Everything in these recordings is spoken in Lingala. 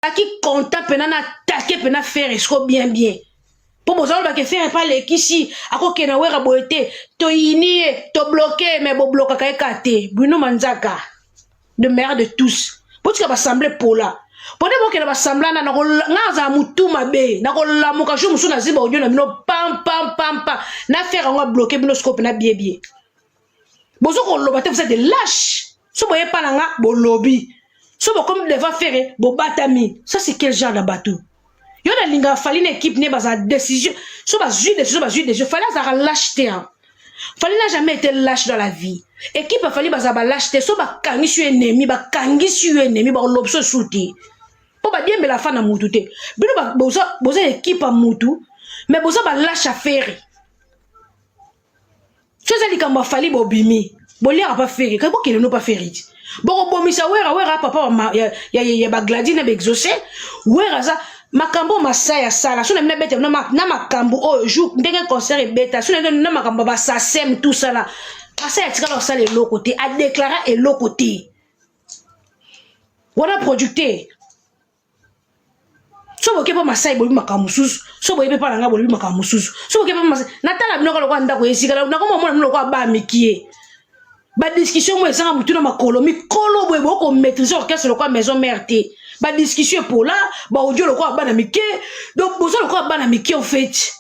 Nazalaki content mpena na atake mpena Ferre siko bien bien, mpo boza lobaka Ferre mpe alekisi, akokende na Wera boye te, toyini ye, tobloquer. Me boblokaka ye kaka te. Bino manzaka de meilleur de tous, botika basemble pola mpo nde bokende basembla na nga azala motu mabe. Nakolamuka jour mosusu, naziba audio na bino pam pam pam pam na Ferre yango abloquer bino sikoyo mpena bien bien. Bozo koloba te, vous êtes des lâches. So boyepa na nga, bolobi so bokomi devant Ferre, bobatami. Ça, c'est quel genre de bateau? Yo nalingaka Fally na équipe ne bazala décision. So bazwi décision, bazwi décision. Fally azalaka lâche te, hein. Fally n'a jamais été lâche dans la vie. Équipe ya Fally bazala balâche te. So bakangisi yo ennemi, bakangisi yo ennemi, bakoloba so esu te, mpo badiembela fa na mutu te. Bino boza, boza équipe ya mutu, mais boza balâche. Ya Ferre, so eza likambo ya Fally, bobimi boliaka pa Ferre. Kaki bokende no pa Ferre ti bokobomisa Wera. Wera papa ya bagladi na baexaucé. Wera aza makambo oyo Masai asala. So na bino abeta bino na makambo oyo jour ndenge concert ebeta. So na bino na makambo ya basasem tosala, Masai atikala kosala eloko te, adéclara eloko te. Wana producteur. So boke mpo Masai bolobi makambo mosusu, so boyebi mpa na ngai bolobi makambo mosusu. So boke mpo Masai, natala bino kaka lokola ndako esika nakoma omona bino lokola bamikie. Badiscussion mo ezanga motu na makolo. Mikolo boye bokomaîtrise orchestre lokola Maison Mère te. Badiscussion epola, baaudio lokola bana mike. Donc boza lokola bana mike. En fait,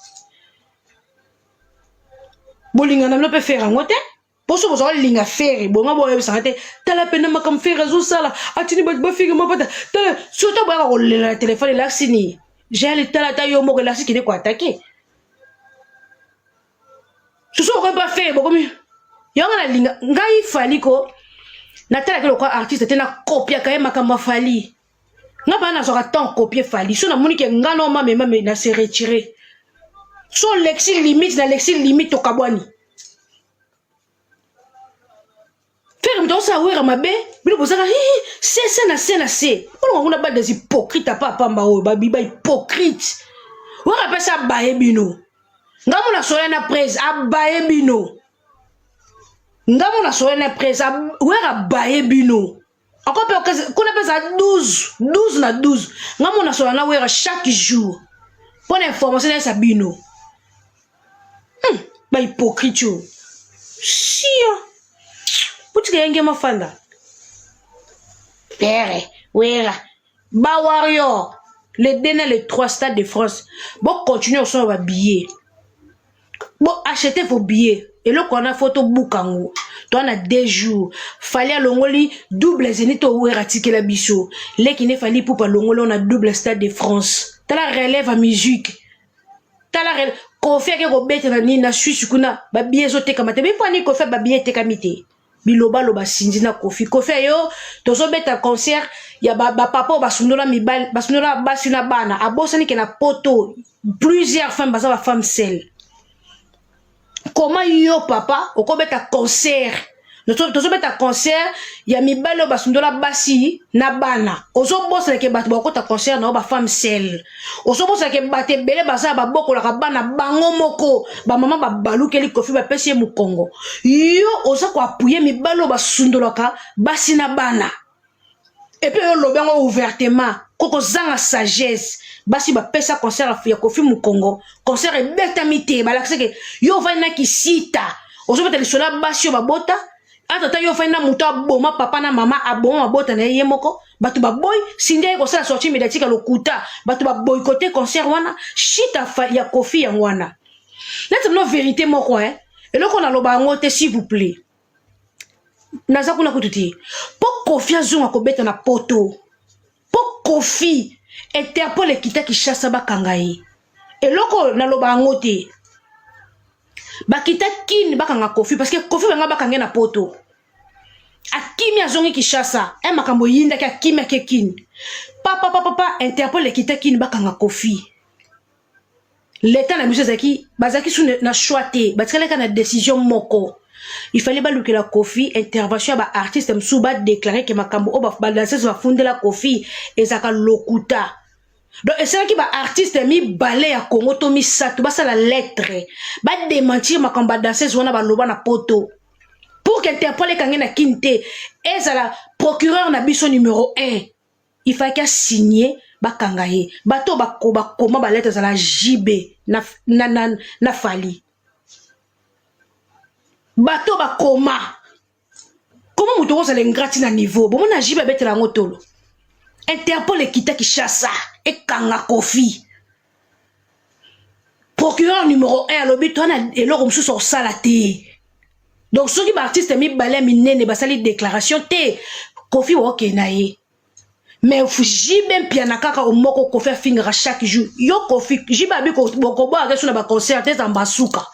bolingana bino mpe Ferre yango te. Mposo bozala kolinga Ferre bonga, boyebisanga te. Tala pena makambo Ferre azosala, atini bato bafike mapata. Tala surtout boyaka kolela na telefone, elakisi nini? Gele, tala ata yo moko, elakisi kende koattaquer susu. Okomi mpa Ferre, bokomi yango. Nalinga ngai Fally ko natalaki lokola artiste te, nakopiaka ye makambo ya Fally. Nga mpana nazwaka temps copier Fally. So namoni ke nga na omamemame na se retire. So lexi limite na lexi limite, tokabwani. Ferre moto akosala Wera mabe, bino bozaka se se na se na se. Mpona kuna ba des hypocrite apa apamba oyo babiba hypocrite. Wera apesi abaye bino. Nga mona soya na prese abaye bino. Nga mona soya na prese, Wera abaye bino. Ako mpe kuna mpe eza 12 12 na 12. Nga mona sola na Wera chaque jour mpo na information nayesa bino. Bahypocrite oyo sia botika yenge mafanda. Ferre Wera bawarrior, le 2 na le 3, Stade de France. Bocontinue kosomba babillet, bo acheter vos billets. Eloko wana fo tobuka yango. Toa na 2 jours. Fally alongoli double Zénith to Wera atikela biso. Leki nde Fally Ipupa alongoli oyo na double Stade de France. Tala relève ya musique, tala Koffi ake kobetela nini na Suisse kuna, babillet ezotekama te. Mpo ani Koffi babillet etekami te? Bilobaloba Cindy na Koffi. Koffi ayo tozobeta concert ya bapapa oyo basundola mibali, basundola basi na bana. Abosani ke na poto plusieurs femmes baza bafemme seules. Koma yo papa okobeta concert, tozobeta concert ya mibali oyo basundola basi na bana. Ozobosanake bato bakota concert na yo bafemme seule. Ozobosanake bato ebele baza babokolaka bana bango moko, bamama babalukeli Koffi, bapesi ye mokongo. Yo oza koappuyer mibali oyo basundolaka basi na bana, et puis oyo olobi yango ouvertement. Kokozanga sagesse. Basi bapesa concert ya Koffi mokongo, concert ebetami te. Balakisake yo ovandi na kisita, ozobeta lisolo ya basi oyo babota. Atata yo ofandi na moto aboma papa na mama, aboma mabota na ye ye moko. Bato baboyi Cindy aye kosala sortie médiatique ya lokuta. Bato baboycotter concert wana. Shita ya Koffi yango wana. Neti bino vérité moko, eh? Eloko naloba yango te, s'il vous plaît. Naza kuna kutu te mpo Koffi azonga kobeta na poto, mpo Koffi Interpol ekita Kinshasa bakanga ye. Eloko naloba yango te. Bakita Kini bakanga Koffi parce que Koffi banga bakanga ye na poto, akimi, azongi Kinshasa. E makambo eyindaki, akimi, ake Kini. Papapapapa, Interpol ekita Kini, bakanga Koffi. Leta na biso ezalaki, bazalaki su na choix te, batikalaki na décision moko. Il fallait balukela Koffi intervention ya baartiste mosusu, badéclarer ke makambo oyo badanseuse bafundela Koffi ezalaka lokuta. Donc esalaki baartiste mibale ya Congo to misato basala lettre, badémentir makambo badanseuse wana baloba na poto, pour que Interpol ekange na Kini te. Ezala procureur na biso numéro 1, il fallait asigne. bakanga ye. Bato oyo bakoma ba lettre ezala JB na, na, na, na Fally. Bato oyo bakoma koma moto okozala ingrati na niveau bomona JB abetela yango tolo. Interpol ekita Kinshasa ekanga Koffi. Procureur numéro 1 alobi to na eloko mosusu osala te. Donc soki ba artiste mibale ya minene basali déclaration te, Koffi okende na ye. Mais JB Mpiana kaka omoko Koffi afingaka chaque jour. Yo Koffi, JB abi bokoboyaka so na ba concert te eza mbasuka.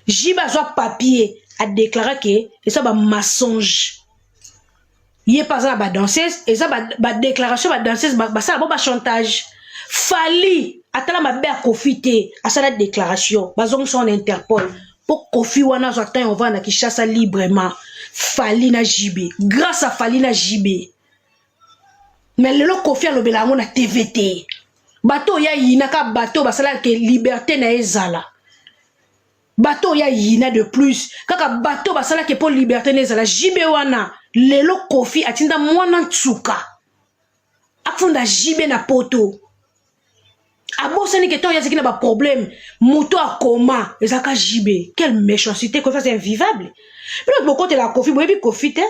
JB azwa papier a déclaré ke eza ba mensonge. Ye mpe aza na ba danseuse, eza ba déclaration ba danseuse basala bo ba chantage. Fally atala mabe ya Koffi te, asala déclaration, bazongisa na Interpol mpo Koffi wana azwa temps ovanda na Kinshasa librement. Fally na JB, grâce à Fally na JB. Mais lelo Koffi alobela yango na TV te. Bato oyo ayinaka, bato oyo basalaka liberté na ye ezala, bato oyo ayina de plus kaka bato oyo basalaki mpo liberté na ezala. JB wana lelo Koffi atinda mwana ntsuka afunda JB na poto. Abosani ke ntango azalaki na ba problème, moto akoma ezalaka JB. Quelle méchanceté! Koffi aza invivable. Bino bokotela Koffi, boyebi Koffi te.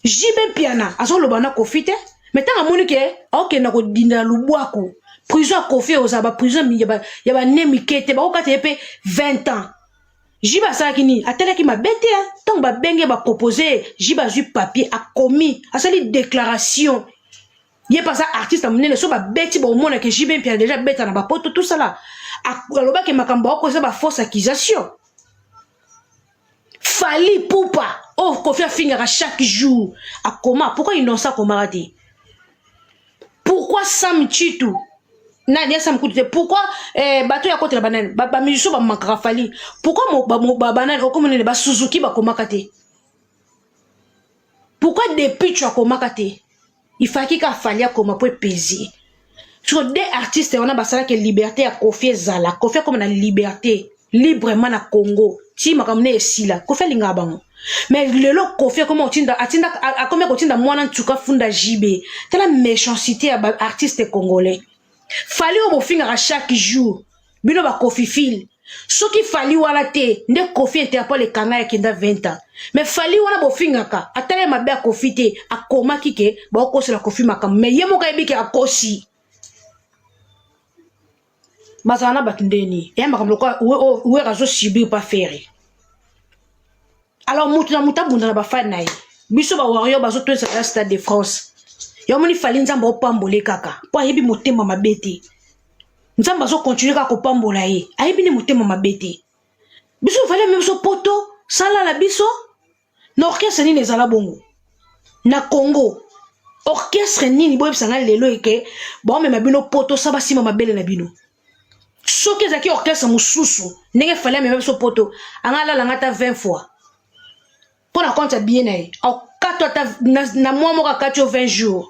JB Mpiana azoloba na Koffi te, mais ntango amoni ke aokenda kodinda na lubwaku, prison ya Koffi ozala ba prison ya bane mike te, bakokata ye mpe 20 ans. JB asalaki nini? Atalaki mabe te. Ntango babenge ba propose, JB azwi papier, akomi, asali déclaration. Ye mpe aza artiste ya monene, so babeti baomonake JB Mpiana déjà beta na bapoto tosala. Alobaki makambo akoza ba fausse accusation. Fally Ipupa oyo Koffi afingaka chaque jour akoma, pourquoi Innocent akomaka te? Pourquoi Sam Chitu nani ya Sam kutu te? Pourquoi bato ya kotela banani, ba musicien bamakaka Fally, pourquoi banani okomonene basuzuki bakomaka te? Pourquoi depuis tu akomaka te? Ifaki ka Fally akoma mpo epesi so de artiste wana basalaki liberté ya Koffi ezala. Koffi akoma na liberté librement na Congo ti makambo ne esila. Koffi alingaka bango, mais lelo Koffi akomi kotinda, atinda, akomi kotinda mwana ntuka funda JB. Tala méchanceté ya ba artiste congolais. Fally oyo bofingaka chaque jour, bino bakoffiphiles, soki Fally wana te nde Koffi Interpol ekanga akenda 20 ans. Mais Fally wana bofingaka, atala ye mabe ya Koffi te, akomaki ke baokosela Koffi makambo, mais ye moko ayebi ke akosi. Bazala na bato ndeni eya makambo lokola Wera azosubir pa Ferre. Alors mutu na mutu abunda na bafani na ye. Biso ba warrior bazotwesa ya Stade de France. Ya omoni Fally, Nzambe aopambola kaka mpo ayebi motema mabe te. Nzambe azo continue kaka kopambola ye, ayebi nde motema mabe te. Biso Fally ame biso poto, salala biso na orchestre nini ezala bongo na Congo? Orchestre nini boyebisanga lelo eke baomema bino poto sa basima mabele na bino? Soki ezalaki orchestre mosusu, ndenge Fally amema biso poto, anga alalanga ata 20 fois mpo na compte ya billet na ye, akato ata na mwa moko, akati yo 20 jours,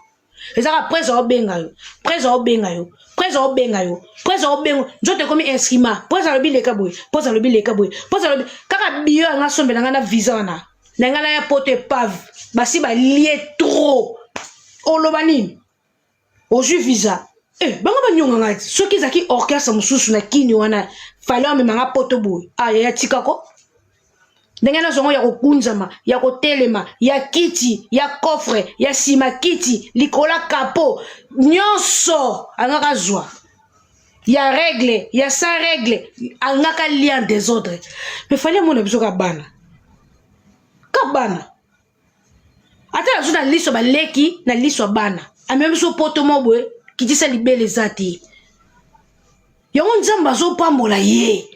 ezaka prese aobenga yo, prese aobenga yo, prese aobenga yo, prese aobenga nzoto ekomi instrument. Prese alobi leka boye, prese alobi leka boye, prese alobi kaka biyo yanga asombela ngai na visa wana na ngai na ya poto epave. Basi balie trop, oloba nini? Ozwi visa bango banyonga ngai. Soki ezalaki orchestre mosusu na kini wana, Fally amemanga poto boye, aya tikako ndenge nazongo ya kokunzama, ya kotelema, ya kiti, ya coffre, ya nsima kiti, likolo kapo nyonso angaka zwa ya règle, ya sans règle, angaka lia en désordre. Mais Fally amona biso ka bana, ka bana, ata nazo na liso baleki na liso ya bana, amemi biso poto mo boye, kitisa libele eza te. Yango Nzambe azopambola ye,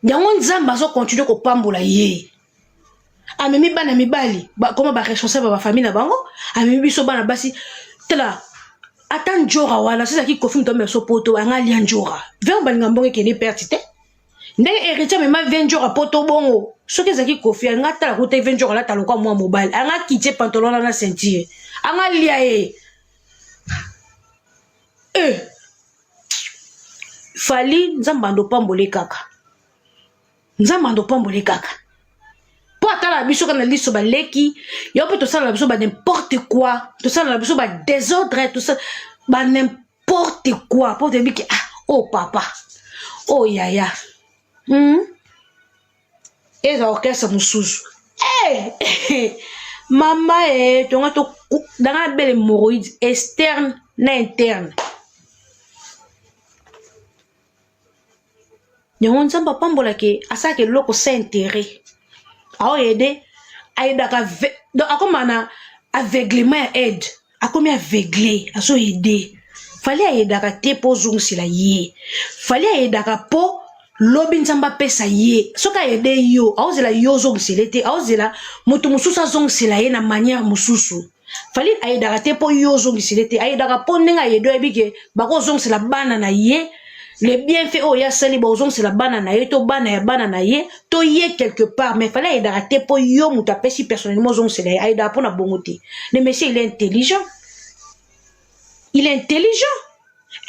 yango Nzambe azo continue kopambola ye. Amemi bana mibali koma ba responsable ya ba famille na bango, amemi biso bana basi. Tala ata njora wana, so ezalaki Koffi moto amema biso poto, anga alia njora vert. Balinga mbongo ekende perte te ndenge héritier amema ve njora poto bongo. Soki ezalaki Koffi, anga tala kuta ve njora alata lokwa mwa mobali, anga kitie pantalon wana na ceinture, anga lia ye. Fally, Nzambe ando pambole kaka, Nzambe ando pambole kaka. Mpo atala biso kaka na liso baleki yo mpe tosala na biso ba n'importe quoi, tosala na biso ba désordre, tosala ba n'importe quoi mpo toyebi ke ah oh papa, oh yaya, Eza orchestre mosusu. Hey! Mama e tonga to danga bele hémorroïde externe na interne. Yango Nzambe apambolaki asalaka eloko sa intérêt. Aoyede ayedaka donc akoma na aveuglement ya aide, akomi aveugle, azoyede. Fally ayedaka te mpo ozongisela ye. Fally ayedaka mpo lobi Nzambe apesa ye. Soki ayede yo, aozela yo ozongisela te, aozela moto mosusu azongisela ye na manière mosusu. Fally ayedaka te mpo yo ozongisela te, ayedaka mpo ndenge ayede oyebi ke bakozongisela bana na ye le bienfait oyo ye asali, bakozongisela bana na ye to bana ya bana na ye to ye quelque part. Mais Fally ayedaka te mpo yo moto apesi personnellement ozongisela ye, ayedaka mpo na bongo te. Le monsieur, il est intelligent, il est intelligent.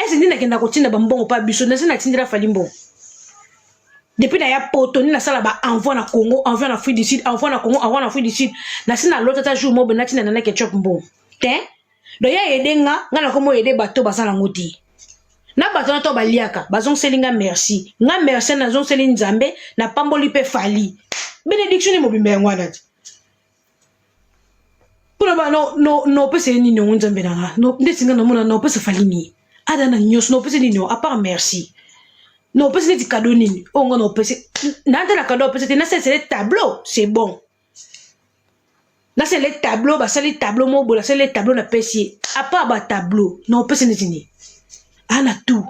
Ese nde nakenda kotinda bambongo mpa biso, nase natindela Fally mbongo depuis naya poto, nde nasala ba envoi na Congo, envoi na Afrique du Sud, envoi na Congo, envoi na Afrique du Sud. Nasi nalota ata jour moko natinda nana ketchup mbongo te. Donc ye ayede nga, nga nakomi oyede bato baza nango te. Na bato wana to baliaka, bazongiseli nga merci, nga merci nazongiseli Nzambe, napamboli mpe Fally, bénédiction nde mobimba yango wana te. Mpona ba no opesa ye nini yango? Nzambe na nga, ndeti nga namona na opesa Fally nini? Ada na nyonso na opesa nini à part merci? Na opesa neti cadeau nini oyo nga na opesa? Na nte na cadeau opesa te, nasalisele tableau, c'est bon. Nasali tableau, basali tableau moko boye, nasali tableau, napesi ye. À part batableau, na opesa neti nini? Ana tout.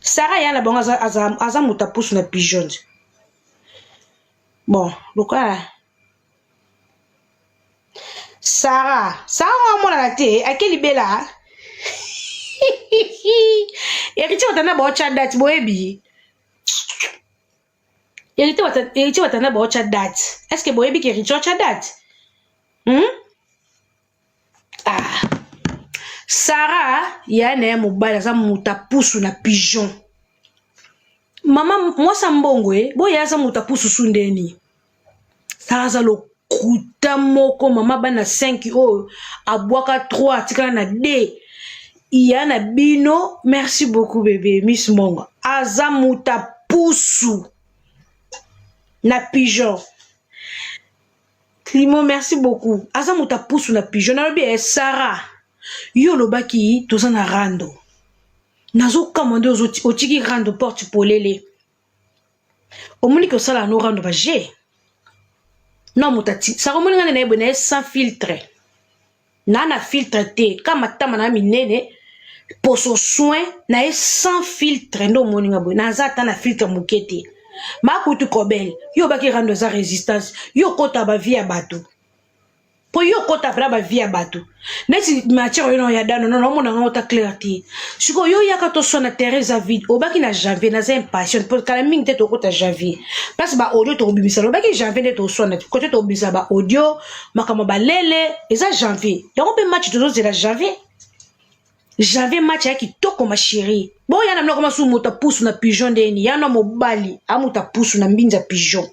Sara ya na bango aza, aza, aza moto apusu na pigeon. Bon, lokola Sara, Sara ngo amonana te, ake libela. Héritier Watana baotya date, boyebi Héritier Watana baotya date. Est ce que boyebi ke Héritier otya date? Ah. Sara ya na ye mobali aza moto apusu na pigeon. Mama mwasi ya mbongo e boye aza moto apusu su ndeni. Sara aza lokuta moko. Mama bana 5 oyo abwaka 3, atikala na d ya na bino. Merci beaucoup bébé Miss Mongo. Aza moto apusu na pigeon. Climo, merci beaucoup. Aza moto apusu na pigeon. Nalobi e Sara, yo olobaki toza na rando, nazokamwa nde otiki rando porte polele. Omoni ke osala no rando baje no moto ati Sara. Omoni nga nde naye boye, naye sans filtre, na filtre te, ka matama na minene, poso soin, na ye sans filtre. Nde omoni nga boye, naza ata na filtre moke te. Makutu kobel, yo obaki rando eza résistance. Yo okota bavie ya bato, mpo yo okota mpena bavie ya bato neti matière oyo na ya dano nono omona ngo ota clair te. Sikoyo yo yaka toswana, terrain eza vide. Obaki na janvier, naza impatient mpo kala mingi te tokota janvier, place baaudio tokobimisa. Lobaki janvier nde toswana kote, tokobimisa baaudio, makambo balele eza janvier. Yango mpe match tozozela janvier, janvier match ya kitoko. Ma chérie, boya na biloko masu moto apusu na pigeon ndeni ya na mobali amoto apusu na mbinza pigeon.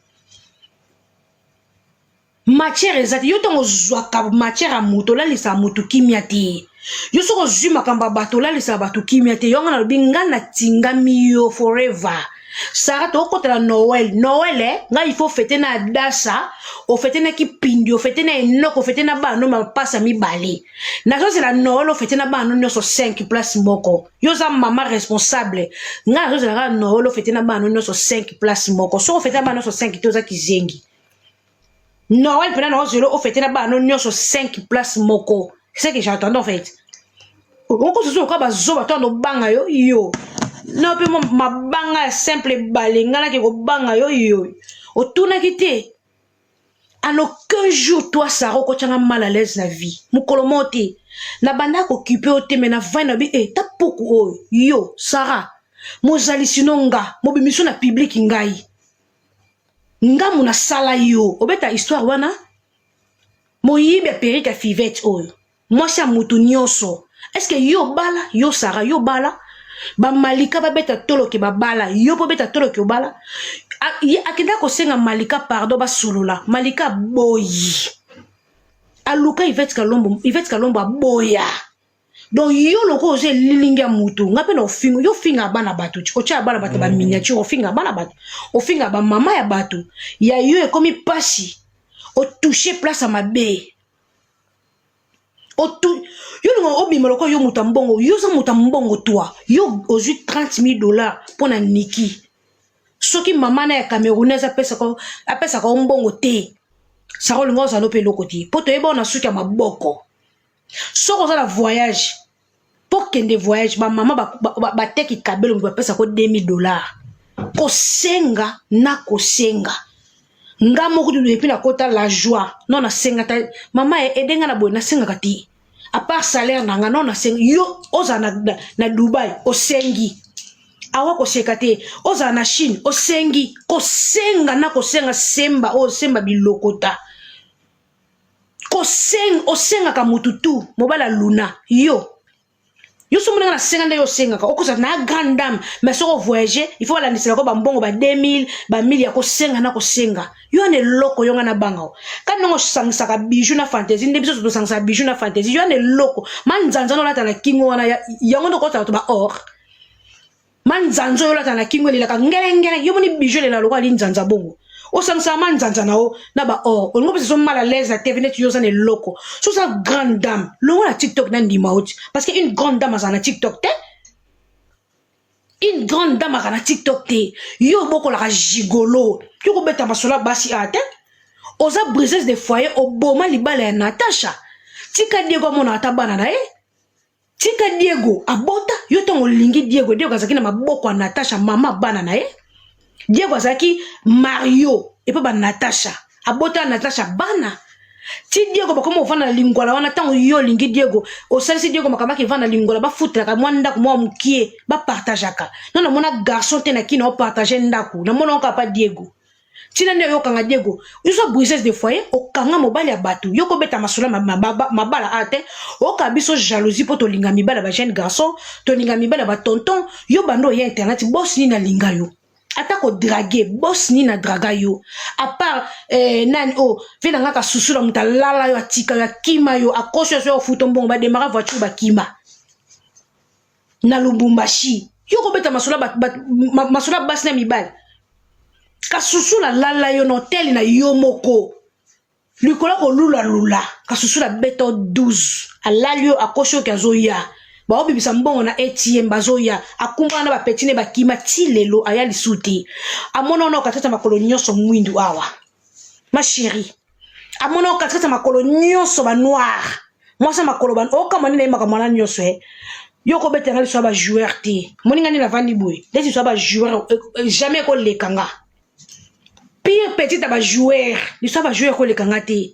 Matière eza te. Yo ntango ozwaka matière ya moto, olalisaka moto kimia te. Yo soki ozwi makambo ya bato, olalisaka bato kimia te. Yo nga nalobi, nga natingami yo forever. Sara, tokokotela Noël, Noël eh, ngai il faut fêter na Adasa, ofêter na Kipindi, ofêter na Enoko, ofêter na bana no mapasa mibale. Nazozela Noël, ofêter na bana no nyonso 5 place moko. Yo oza mama responsable. Ngai nazozela kaka Noël, ofêter na bana no nyonso 5 place moko. Soki ofêter na bana nyonso 5 te, oza kizengi. Noël mpena naozela ofêter na bana no nyonso 5 place moko. C'est ce que j'attendais en fait. Okosusu lokola bazoba to anobanga yo. Yo na mpe mabanga ya simple ebale, ngai nake kobanga yo. Yo otunaki te. En aucun jour toi Sara okotianga mal à l'aise na vie, mokolo moko te. Na banda kokipe yo te, me na vai na bi e ta poku oyo. Yo Sara, mozalisi no nga mobimiso na public, ngai ngamu nasala yo obeta histoire wana. Moyibi ya perike ya fivete oyo, mwasi ya mutu nyonso. Est-ce yo bala yo Sara, yo bala. Bamalika babeta toloke babala, yo mpo obeta toloke obala. Akenda kosenga Malika pardon, basolola. Malika aboyi. Aluka Ivete Kalombo, Ivete Kalombo aboya. Donc yo lokola oza elilingi ya mutu, nga mpe na ofinga yo, ofinga bana bato, otya bana bato baminiature, ofinga bana bato, ofinga bamama ya bato ya yo, ekomi mpasi. Otouche place ya mabe. Otu yo linga obima lokola yo moto ya mbongo. Yo oza moto ya mbongo toi. Yo ozwi 30 000 $ mpo na Niki. Soki mama na ya Camerounaise apesaka yo mbongo te, saka olinga ozala mpe eloko te, mpo toyeba na suki ya maboko. Soki oza na voyage, mpo kende voyage, bamama bateki kabelo, moto bapesaka 2000 $. Kosenga na kosenga, nga moko et puis nakota la joie. Non, nasenga ta mama edenga na boye, nasengaka te à part salaire na nga. Non, nasenga yo ozala na Dubai, osengi awa, koseka te. Ozala na Chine, osengi. Kosenga na kosenga, semba oyo osemba bilokota, kosenga, osengaka mutu tu mobali aluna yo. Yo so monanga nasenga nde yo osengaka, okozala na grande dame, mais soki ovoyage, il faut balandiselako bambongo ba 2000, ba 1000 ya kosenga na kosenga. Yo wana eloko yo nga na banga o ka ndenge osangisaka bijou na fantaisie, nde biso tosangisaka bijou na fantaisie. Yo wana eloko manzanza na olata na kingo wana, yango nde okotala bato ba or. Manzanza oyo olata na kingo elelaka ngelengele. Yo moni bijou elela lokola linzanza bongo. Osangisaka manzanza na yo na ba or, olingo mpesa so mal à l'aise na TV neti yo oza na eloko. So oza grande dame, longo na TikTok na ndima oti, parce que une grande dame azala na TikTok te. Une grande dame aka na TikTok te. Yo obokolaka gigolo, yo kobeta masolo ya basi a te. Oza briseuse de foyer, oboma libala ya Natasha. Tika Diego amona ata bana na ye, tika Diego abota. Yo ntango olingi Diego, Diego azalaki na maboko ya Natasha, mama bana na ye. Diego azalaki Mario epe banatasha, abota Natasha bana ti Diego bakoma kovanda na Lingwala wana. Ntango yo olingi Diego, osalisi Diego makambo, ake vanda na Lingwala, bafutelaka mwa ndako mwa mokie, bapartageaka. No, namona garçon te na kini opartage ndako, namona oka pa Diego. Ntina nde oyokanga Diego, oza briseuse de foyer, okanga mobali ya bato. Yo kobeta masolo mabala a te, oyoka biso jalousie mpo tolinga mibali ya bajeune garçon, tolinga mibali ya batonton. Yo bando oya internet, bosi nini alinga yo? Ata kodraguer, boss nini adraga yo à part nani oyo oh, ve na nga kasusula? Moto alala yo, atika yo, akima yo, akosi yo, azo ofuta mbongo, bademara voiture, bakima na Lubumbashi. Yo kobeta masolo masolo basi na mibali. Kasusula lala yo na hôtel na yo moko likolo kolulalula. Kasusula beta 12, alali yo, akosi oki azoya, baobimisa mbongo na ATM, bazoya, akumbana na bapetine, bakima. Ti lelo aya lisu te. Amona wana okatata makolo nyonso mwindu awa, ma chérie. Amona okatikati makolo nyonso banoir, mwasi ya makolo okama nde nayembaka mwana nyonso e. Yo kobetanga liso ya bajoueur te. Moninga nde navandi boye nde liso ya bajoueur jamais ekoleka nga. Pire petite ya bajoueur, liso ya bajoueur ekoleka nga te.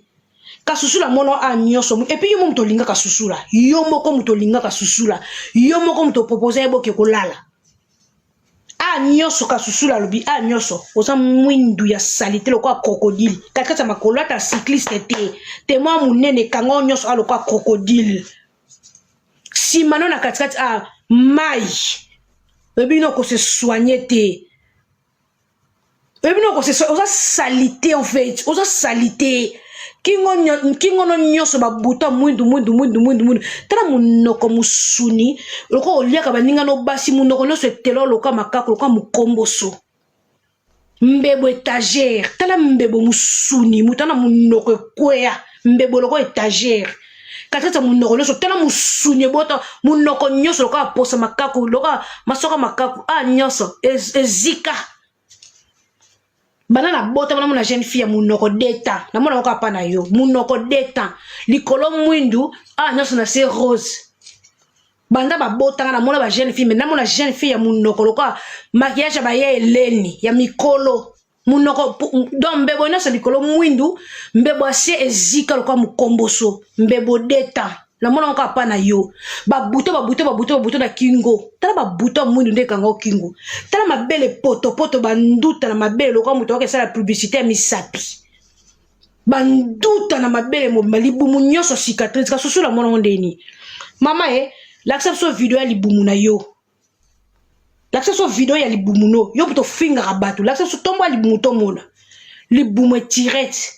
Kasusula mono a nyonso. Et puis yo mo moto olingaka susula, yo moko moto olingaka susula, yo moko moto opropose ye boke kolala a nyonso. Kasusula alobi a nyonso oza mwindu ya saleté lokola crocodile katikati ya makolo. Ata cycliste te, témoin monene ekanga nyonso a lokola crocodile, nsima no na katikati a mai. Oyebi no kose soigner te, oyebi no kose, oza saleté en fait, oza saleté. Kingo no nyonso babuta mwindu mwindu mwindu mwindu mwindu. Tala monoko mosuni lokola oliaka baninga no basi, monoko nyonso etela lokola makako, lokola mokomboso, mbebo étagère. Tala mbebo mosuni, moto ana monoko ekweya mbebo lokola étagère katikati ya monoko nyonso. Tala mosuni ebota monoko nyonso lokola posa makaku, lokola masoka makaku a nyonso ezika. Banda na bota bana mona jeune fille ya monoko deta, namona moko apa na yo monoko deta likolo mwindu a nyonso na se rose. Banda babotanga namona ba jeune fille, mais namona jeune fille ya monoko lokola maquillage ya baya eleni ya mikolo, monoko donc mbebo nyonso likolo mwindu, mbebo asie ezika lokola mokomboso, mbebo deta. Namona moko apa na yo babuto babuto babuto babuto na kingo. Tala babuto ya mwindu nde ekanga kingo. Tala mabele potopoto, banduta na mabele lokola moto akoki esala publicité ya misapi, banduta na mabele mobimba, libumu nyonso cicatrice. Kasusula monango ndeni mama e lakisa biso video ya libumu na yo. Lakisa so video ya libumu no yo moto ofingaka bato, lakisa so tombo ya libumu tomona libumu etirete,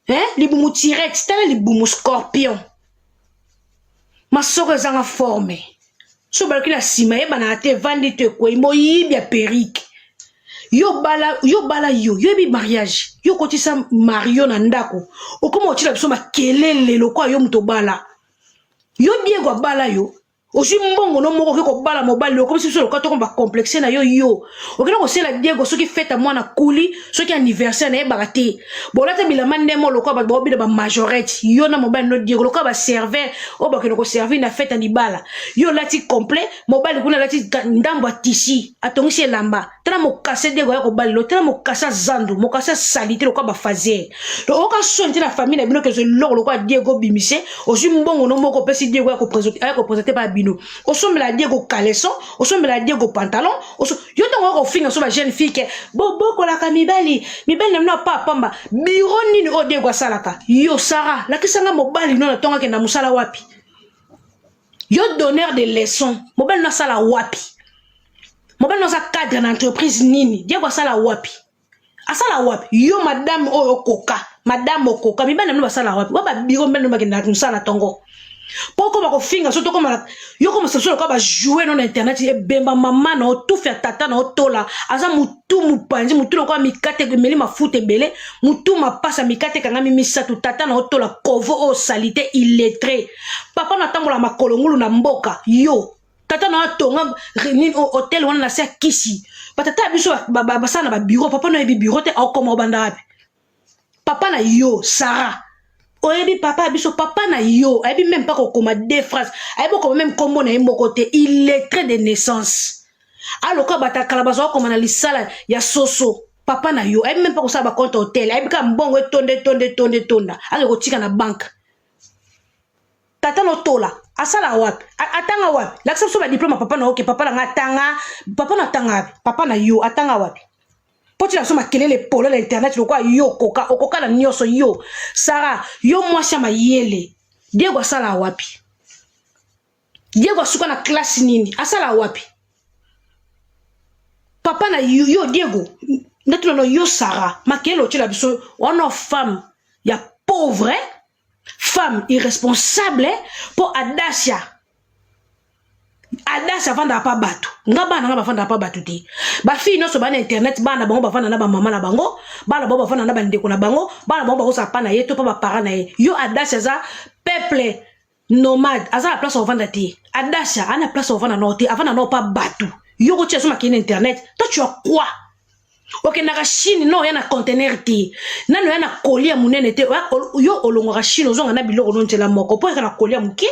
hein? Libumu tirete, tala libumu scorpion, masoko ezanga forme, so baluki na nsima yebanaka te, evandi to ekwei, moyibi ya perike. Yo bala, yo bala, yo yoyebi mariage, yo okotisa mario na ndako, okoma otyela biso makelele lokola yo moto obala. Yo Diego abala yo, ozwi mbongo no moko, okoki kobala mobali, okomisi biso lokola tokoma bacomplexe na yo. Yo okenda kosela Diego soki fete ya mwana kuli, soki anniversaire, nayebaka te. Bolata bilamba ndemo lokola bato baobina bamajorette, yo na mobali no Diego, lokola baserveur oyo bakende koservir na fete ya libala. Yo olati complet, mobali kuna alati ndambo ya tisi, atongisi elamba. Tala mokase Diego ya kobali lo, tala mokase ya zandu, mokase ya salite lokola bafazer. Donc oyoka soni te na famille na bino kezo eloko lokola Diego obimise, ozwi mbongo no moko, opesi Diego ya kopresente pa bino, osombela Diego caleçon, osombela Diego pantalon. Yo ntango oyoka ofinga so ba jeune fille ke bobokolaka mibali, mibali na bino apa pamba, biro nini oyo Diego asalaka? Yo Sara, lakisanga mobali no na ntongo akenda mosala wapi? Yo donneur de leçon, mobali no asala wapi? Mobali no aza cadre na entreprise nini? Diego asala wapi? Asala wapi? Yo madame oyo okoka, madame okoka, mibali na bino basala wapi? Wa babiro mibali no bakendaka mosala na ntongo mpo okoma kofinga so tokoma yo koma soso lokola bajoue no na internet. Ebemba mama na otufi ya tata na otola, aza mutu mopanzi, mutu lokola mikate emeli mafuta ebele, mutu mapasa mikate ekangami misato. Tata na otola kovo oyo salite, illettré. Papa na atambola makolo ngulu na mboka. Yo tata na atonga nini hotel wana na se ya kisi. Batata ya biso basala na babiro, papa na oyebi biro te, aokoma obanda wapi? Papa na yo Sara, oyebi papa ya biso? Papa na yo ayebi même pas kokoma deux phrases, ayebi kokoma même nkombo na ye moko te, illettré de naissance. Aloka bato kala bazwa kokoma na lisala ya soso. Papa na yo ayebi même pas kosala bacompte hotel, ayebi kaka mbongo etonda, etonda, etonda, etonda, ake kotika na banke. Tata notola asala wapi? Atanga wapi? Lakisa biso badiplome ya papa na oke. Papa na nga atanga, papa na atanga wapi? Papa na yo atanga wapi? Mpo tina biso makelele polo na internet lokola yo okoka, okoka na nyonso. Yo Sara, yo mwasi ya mayele, Diego asala wapi? Diego asuka na classe nini? Asala wapi papa na yo? Yo Diego, ndeti nono yo Sara, makelele otyela biso wana, femme ya pauvre, femme irresponsable. Mpo Adasia, Adasi avandaka pa bato. Nga bana nga bavandaka pa bato te. Bafille nyonso bana internet, bana bango bavanda na bamama na bango, bana bango bavanda na bandeko na bango, bana bango bakozala pa na ye to pa baparent na ye. Yo Adasi aza peuple nomade, aza na place ovanda te. Adasi aza na place ovanda nao te, avanda nao pa bato. Yo kotia so makei na internet, toi tu as quoi? Okendaka Chine no, oya na conteneur te, nano oya na koli ya monene te. Yo olongwaka Chine, ozonga na biloko no nzela moko, mpo oyaka na koli ya moke.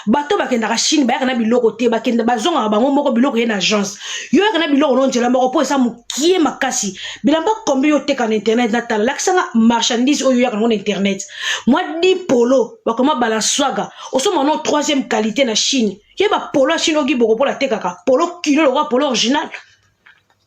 Bato bakendaka Chine bayaka na biloko te, bakenda bazongaka bango moko, biloko ye na agence. Yo oyaka na biloko no nzela moko, mpo eza mokie makasi. Bilamba kombi yo oteka na internet? Natala, lakisanga marchandise oyo oyaka nango na internet. Mwa di polo bakoma balanswaga, osomba no troisième qualité na Chine. Ye bapolo ya Chine oki boko mpo natekaka polo kilo lokola polo original.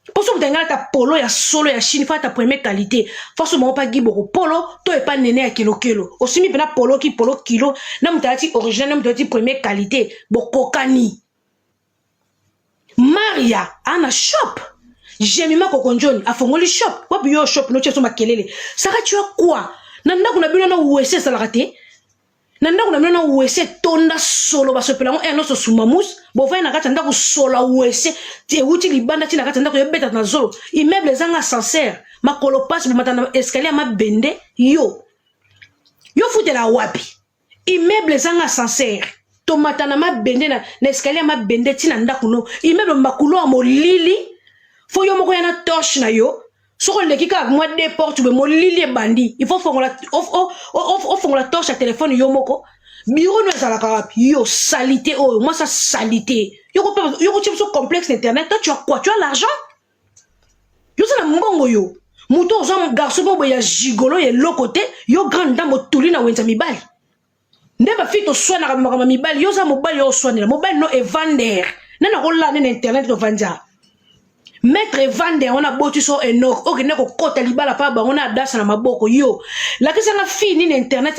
Mpo so moto alingi alata polo ya solo ya Chine, fa ata première qualité, faso bango mpa giboko polo to epa nene ya kelokelo. Osimbi mpena polo ki polo kilo na moto alati original na moto alati première qualité, bokokani. Maria ana shop, Jemima Kokonjoni afongoli shop wapi? Yo shop notia so makelele. Sara, tu as quoi na ndako na bino? Na wese ezalaka te na ndako na bino, na wese etonda solo, basopela yango nyonso sumamus. Bovandi na kati ya ndako, solo ya wese ewuti libanda ti na kati ya ndako, ebeta na zolo. Immeuble ezanga ascenseur, makolo pasi, bomata na escalier ya mabende. Yo futela wapi? Immeuble ezanga ascenseur, tomata na mabende na escalier ya mabende ti na ndako no. Immeuble makolo ya molili, fo yo moko ya na torche na yo. Soki oleki kaka mwa deux porte boye, molili ebandi, il faut ofongola torche ya telefone yo moko. Biro no ezalaka wapi? Yo salite oyo, mwasi salite, yo kotia biso complexe na internet. Toi tu as quoi? Tu as l'argent? Yo oza na mbongo? Yo moto oza garçon moko boye ya gigolo ya eloko te. Yo grande dame, otuli na wenza mibali nde bafille toswanaka makambo ya mibali. Yo oza mobali, yo oswanela mobali no Evander nani akolala nde na internet? Tovandi awa, maître Evander wana aboti so Enok, okende kokɔta libala mpa bango na Adasa na maboko. Yo lakisanga fille nini internet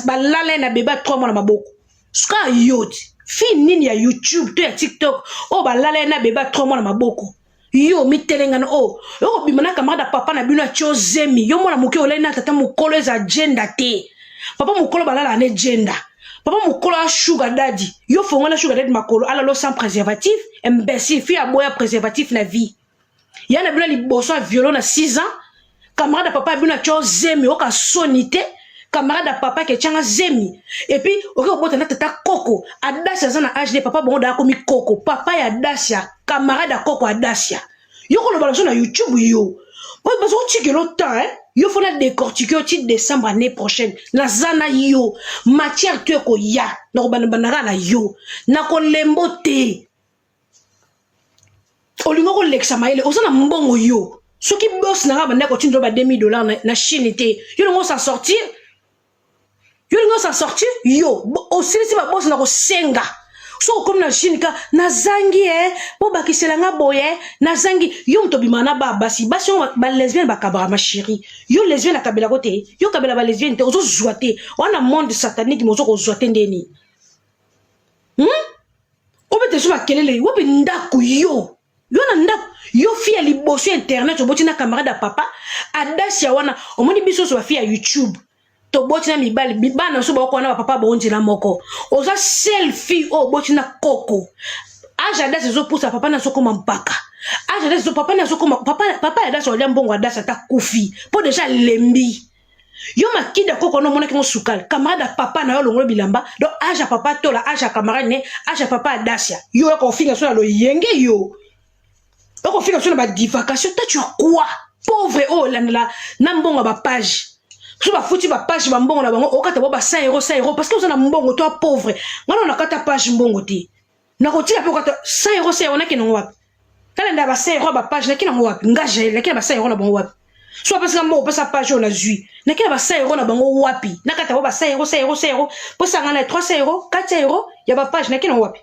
balala ye na bebe ya 3 mois na maboko? Suka yo ti. Fille nini ya YouTube to ya TikTok oyo balala ye na bebe ya 3 mois na maboko? Yo mitelengano oyo oh, okobima na camarade ya papa na bino atio zemi, yo mwana moke olali na tata mokolo, eza agenda te. Papa mokolo balalaka na agenda. Papa mokolo a sugar daddy, yo fongola sugar daddy makolo alalo sans préservatif, imbécile. Fille aboya préservatif na vie ya na bino liboso ya violo na 6 ans, camarade ya papa ya bino atio zemi, oyoka soni te? Camarade ya papa ke tianga zemi, et puis okoki kobota na tata koko. Adasia aza na age de papa bango daa komi koko. Papa ya Adasia, camarade ya koko Adasia. Yo koloba na biso na YouTube, yo oyo bazokotikela temps, eh? Yo faut na décortiquer yo ti décembre année prochaine. Naza na yo matière to ekoya na kobandabandaka na yo na kolembo te. Olingi kolekisa mayele, oza na mbongo. Yo soki boss na nga bandaki kotinda ba 2000 $ na Chine te, yo lingi osa sortir, yo lingi osa sortir. Yo osilisi baboss na kosenga. Soki okomi na Chine ka nazangi e po bakisela nga boye, nazangi. Yo moto obimaka na ba basi, basi oyo balesbienne bakabaka. Ma chérie, yo lesbienne akabelako te, yo kabela balesbienne te, ozozwa te. Wana monde satanique, mozo kozwa te ndeni, Obete so makelele wapi? Ndako yo, yo na ndako yo, fille ya liboso ya internet oboti na camarade ya papa Adasia wana. Omoni biso nyonso bafille ya YouTube toboti na mibali, bana biso baoko wana bapapa bango nzela moko. Oza seule fille oyo oboti na koko. Age Adasi ezopusa, papa na azokoma mpaka. Age Adasi, papa na azokoma papa, papa ya Adasi olia mbongo. Adasi ata kufi mpo déjà alembi yo. Makida koko wana omonaki ngo sukali. Camarade ya papa na yo olongolo bilamba. Donc age ya papa tola, age ya camarade ne, age ya papa Adasia. Yo oyoka kofinga so na loyenge, yo okofinga so na badivagation. Toi, tu as quoi, pauvre oyo olandela na mbongo ya bapage? So bafuti bapage bambongo na bango, okata bo ba 100 euro, 100 euro, parce que oza na mbongo. To pauvre, nga na nakata page mbongo te, nakotika mpe. Okata 100 euro, 100 euro, nakende yango wapi? Talanda ba 100 euro ya bapage, nakende yango wapi? Nga Jael, nakende ba 100 euro na bango wapi? So bapesaka mbongo, opesa page oyo nazwi, nakende ba 100 euro na bango wapi? Nakata bo ba 100 euro, 100 euro, 100 euro, mposanga na 300 euro, 400 euro ya bapage, nakende yango wapi?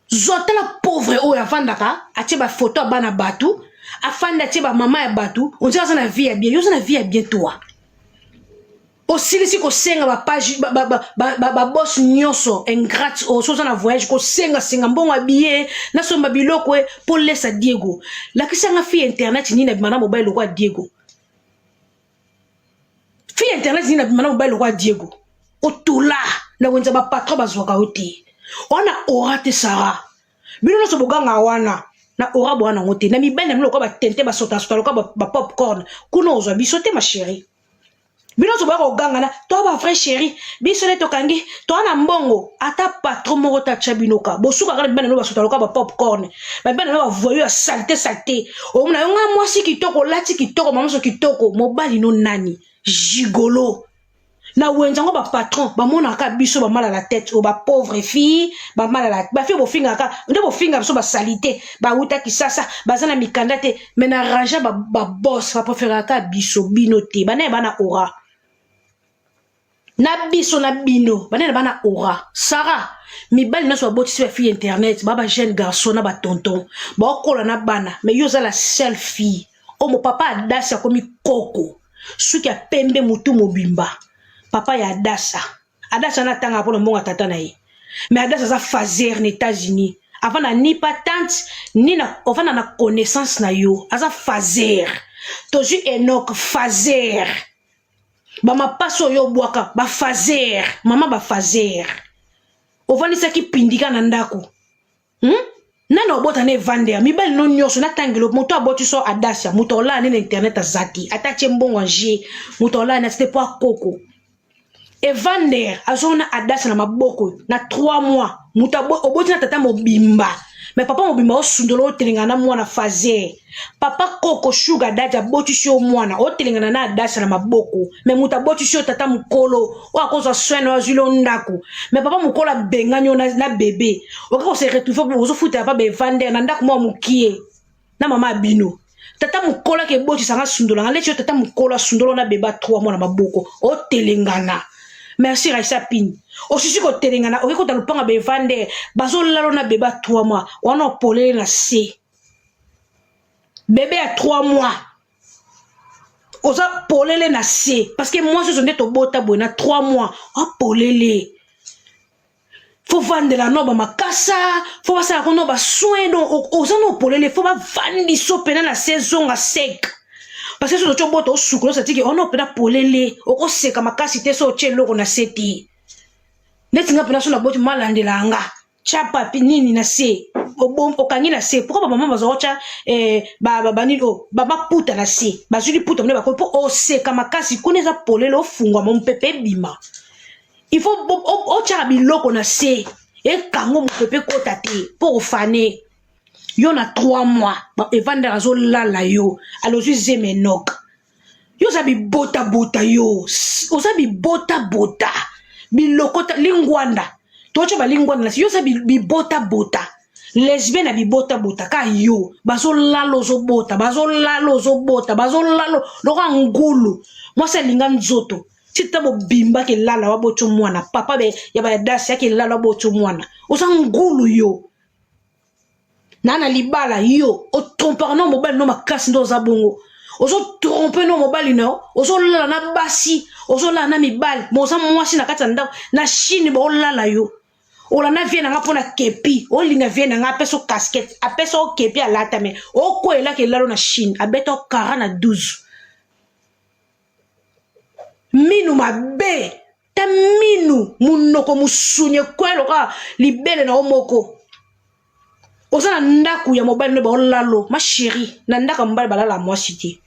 Zwa, tala pauvre oyo avandaka atie bafoto ya bana bato, afandi atie bamama ya bato, on dirait aza na vie ya bien. Yo oza na vie ya bien? Toi osilisi kosenga bapage, baboss nyonso ingrate oyo. So oza na voyage, kosengasenga mbongo ya billet, nasomba biloko e mpo lesa Diego. Lakisanga fille internet nini abima na mobali lokola Diego. Fille internet nini abima na mobali lokola Diego? Otula na wenza, bapatron bazwaka yo te wana ora te. Sara, bino nyonso boganga wana na ora bowana yango te na mibali na bino lokola batente, basotasota lokola bapopcorn. Kuna ozwa biso te, ma chérie. Bino nyonso boya koganga na toa ba vrai chéri. Biso nde tokangi toa na mbongo, ata patron moko te atya bino ka. Bosukaka na mibali na bino basota lokola bapopcorn, bamibali na bino bavoyu ya saleté, saleté. Omona yo nga mwasi kitoko, olati kitoko, mamoso kitoko, mobali no nani? Gigolo na wenze yango. Bapatron bamonaka biso bamala la tête oyo, bapauvre fille bamala la bafille. Bofingaka nde bofinga biso basali te, bauta Kisasa, baza na mikanda te, mais na range baboss bapréféraka biso, bino te. Bana bana ora na biso na bino, banene bana ora. Sara, mibali nyonso babotisi bafille internet ba bajeune garçon na batonton baokola na bana, mais yo oza la seule fille oyo mo papa Adasi akomi koko, suki ya pembe, motu mobimba. Papa ya Adasa, Adasa wana atangaka mpona mbongo ya tata na ye, mais Adasa aza faser na États-Unis, avanda ni pa tante ni na ovanda na connaissance na yo, aza faser. Tozwi Enok faser, bamapasi oyo obwaka bafaser, mama bafaser. Ovandisaki pindika na ndako, Nani obota na evandela? Mibali no nyonso natangelo moto aboti so Adasia, moto olala nde na internet aza te. Ata atie mbongo ange, moto olala na te mpo akoko Evander azona Adasa na maboko na 3 mois. Moto oboti na tata mobimba, mais papa mobimba osundola, otelengana na mwana fazer. Papa koko sugar daddy abotisi yo mwana, otelengana na Adasa na maboko, mais moto abotisi yo, tata mokolo oyo akozwa soin na yo, azwili yo ndako, mais papa mokolo abengani yo na bebe. Okoki kose retrouver, ozofutela pa baevander na ndako mwa mokie na mama ya bino. Tata mokolo ake ebotisanga, asundolanga leti yo. Tata mokolo asundola na beba 3 mois na maboko, otelengana. Merci Raisa Pini. Osisi kotelengana, okoki kota lopanga baevander, bazolala na beba 3 mois wana, opolele na se bebe ya 3 mois, oza polele na se, parce que mwasi ozo nde tobota boye na 3 mois, apolele. Faut vandela no bamakasa, faut basalaka no basoin, donc oza no polele, faut bavandisa mpena na se, zonga sec, parce que soki otyo bota, osukola, osatiki ono mpena polele, okoseka makasi te. So otye eloko na se te, neti nga mpena so naboti, malandela nga tya papi nini na se, okangi na se. Pourquoi bamama bazwa kotya banini o baputa na se? Bazwi liputa mone bakoi mpo oseka makasi. Kuna eza polele, ofungwama, mopepe ebima. Il faut otyaka biloko na se, ekango, mopepe ekota te mpo ofane yo na 3 mois. Evandaka, azolala yo, alozwi zeme enok yo. Oza bibotabota, yo oza bibotabota, bilokota lingwanda, totya balingwanda na se. Yo oza bibotabota, lesbienne na bibotabota ka yo. Bazolala, ozobota, bazolala, ozobota, bazolala lokola ngulu. Mwasi alinga nzoto tita bobimba, kelala wabotyo mwana papa be ya bayadasi akelala wabotyo mwana. Oza ngulu yo na libala. Yo otrompaka no mobali no makasi, nde oza bongo, ozotrompe no mobali na yo, ozolala na basi, ozolala na mibali. Mo oza mwasi na kati ya ndako na Chine, baolala yo. Olanda vie na nga mpo na kepi, olinga vie na nga, apesa o casquette, apesa o kepi, alata me okwelaka elalo na Chine, abeta o kara na 12 minu mabe ta minu, munoko musuni ekwela lokola libele na yo moko. Oza na ndako ya mobali nde baolalo. Ma chérie, na ndako ya mobali balala mwasi te.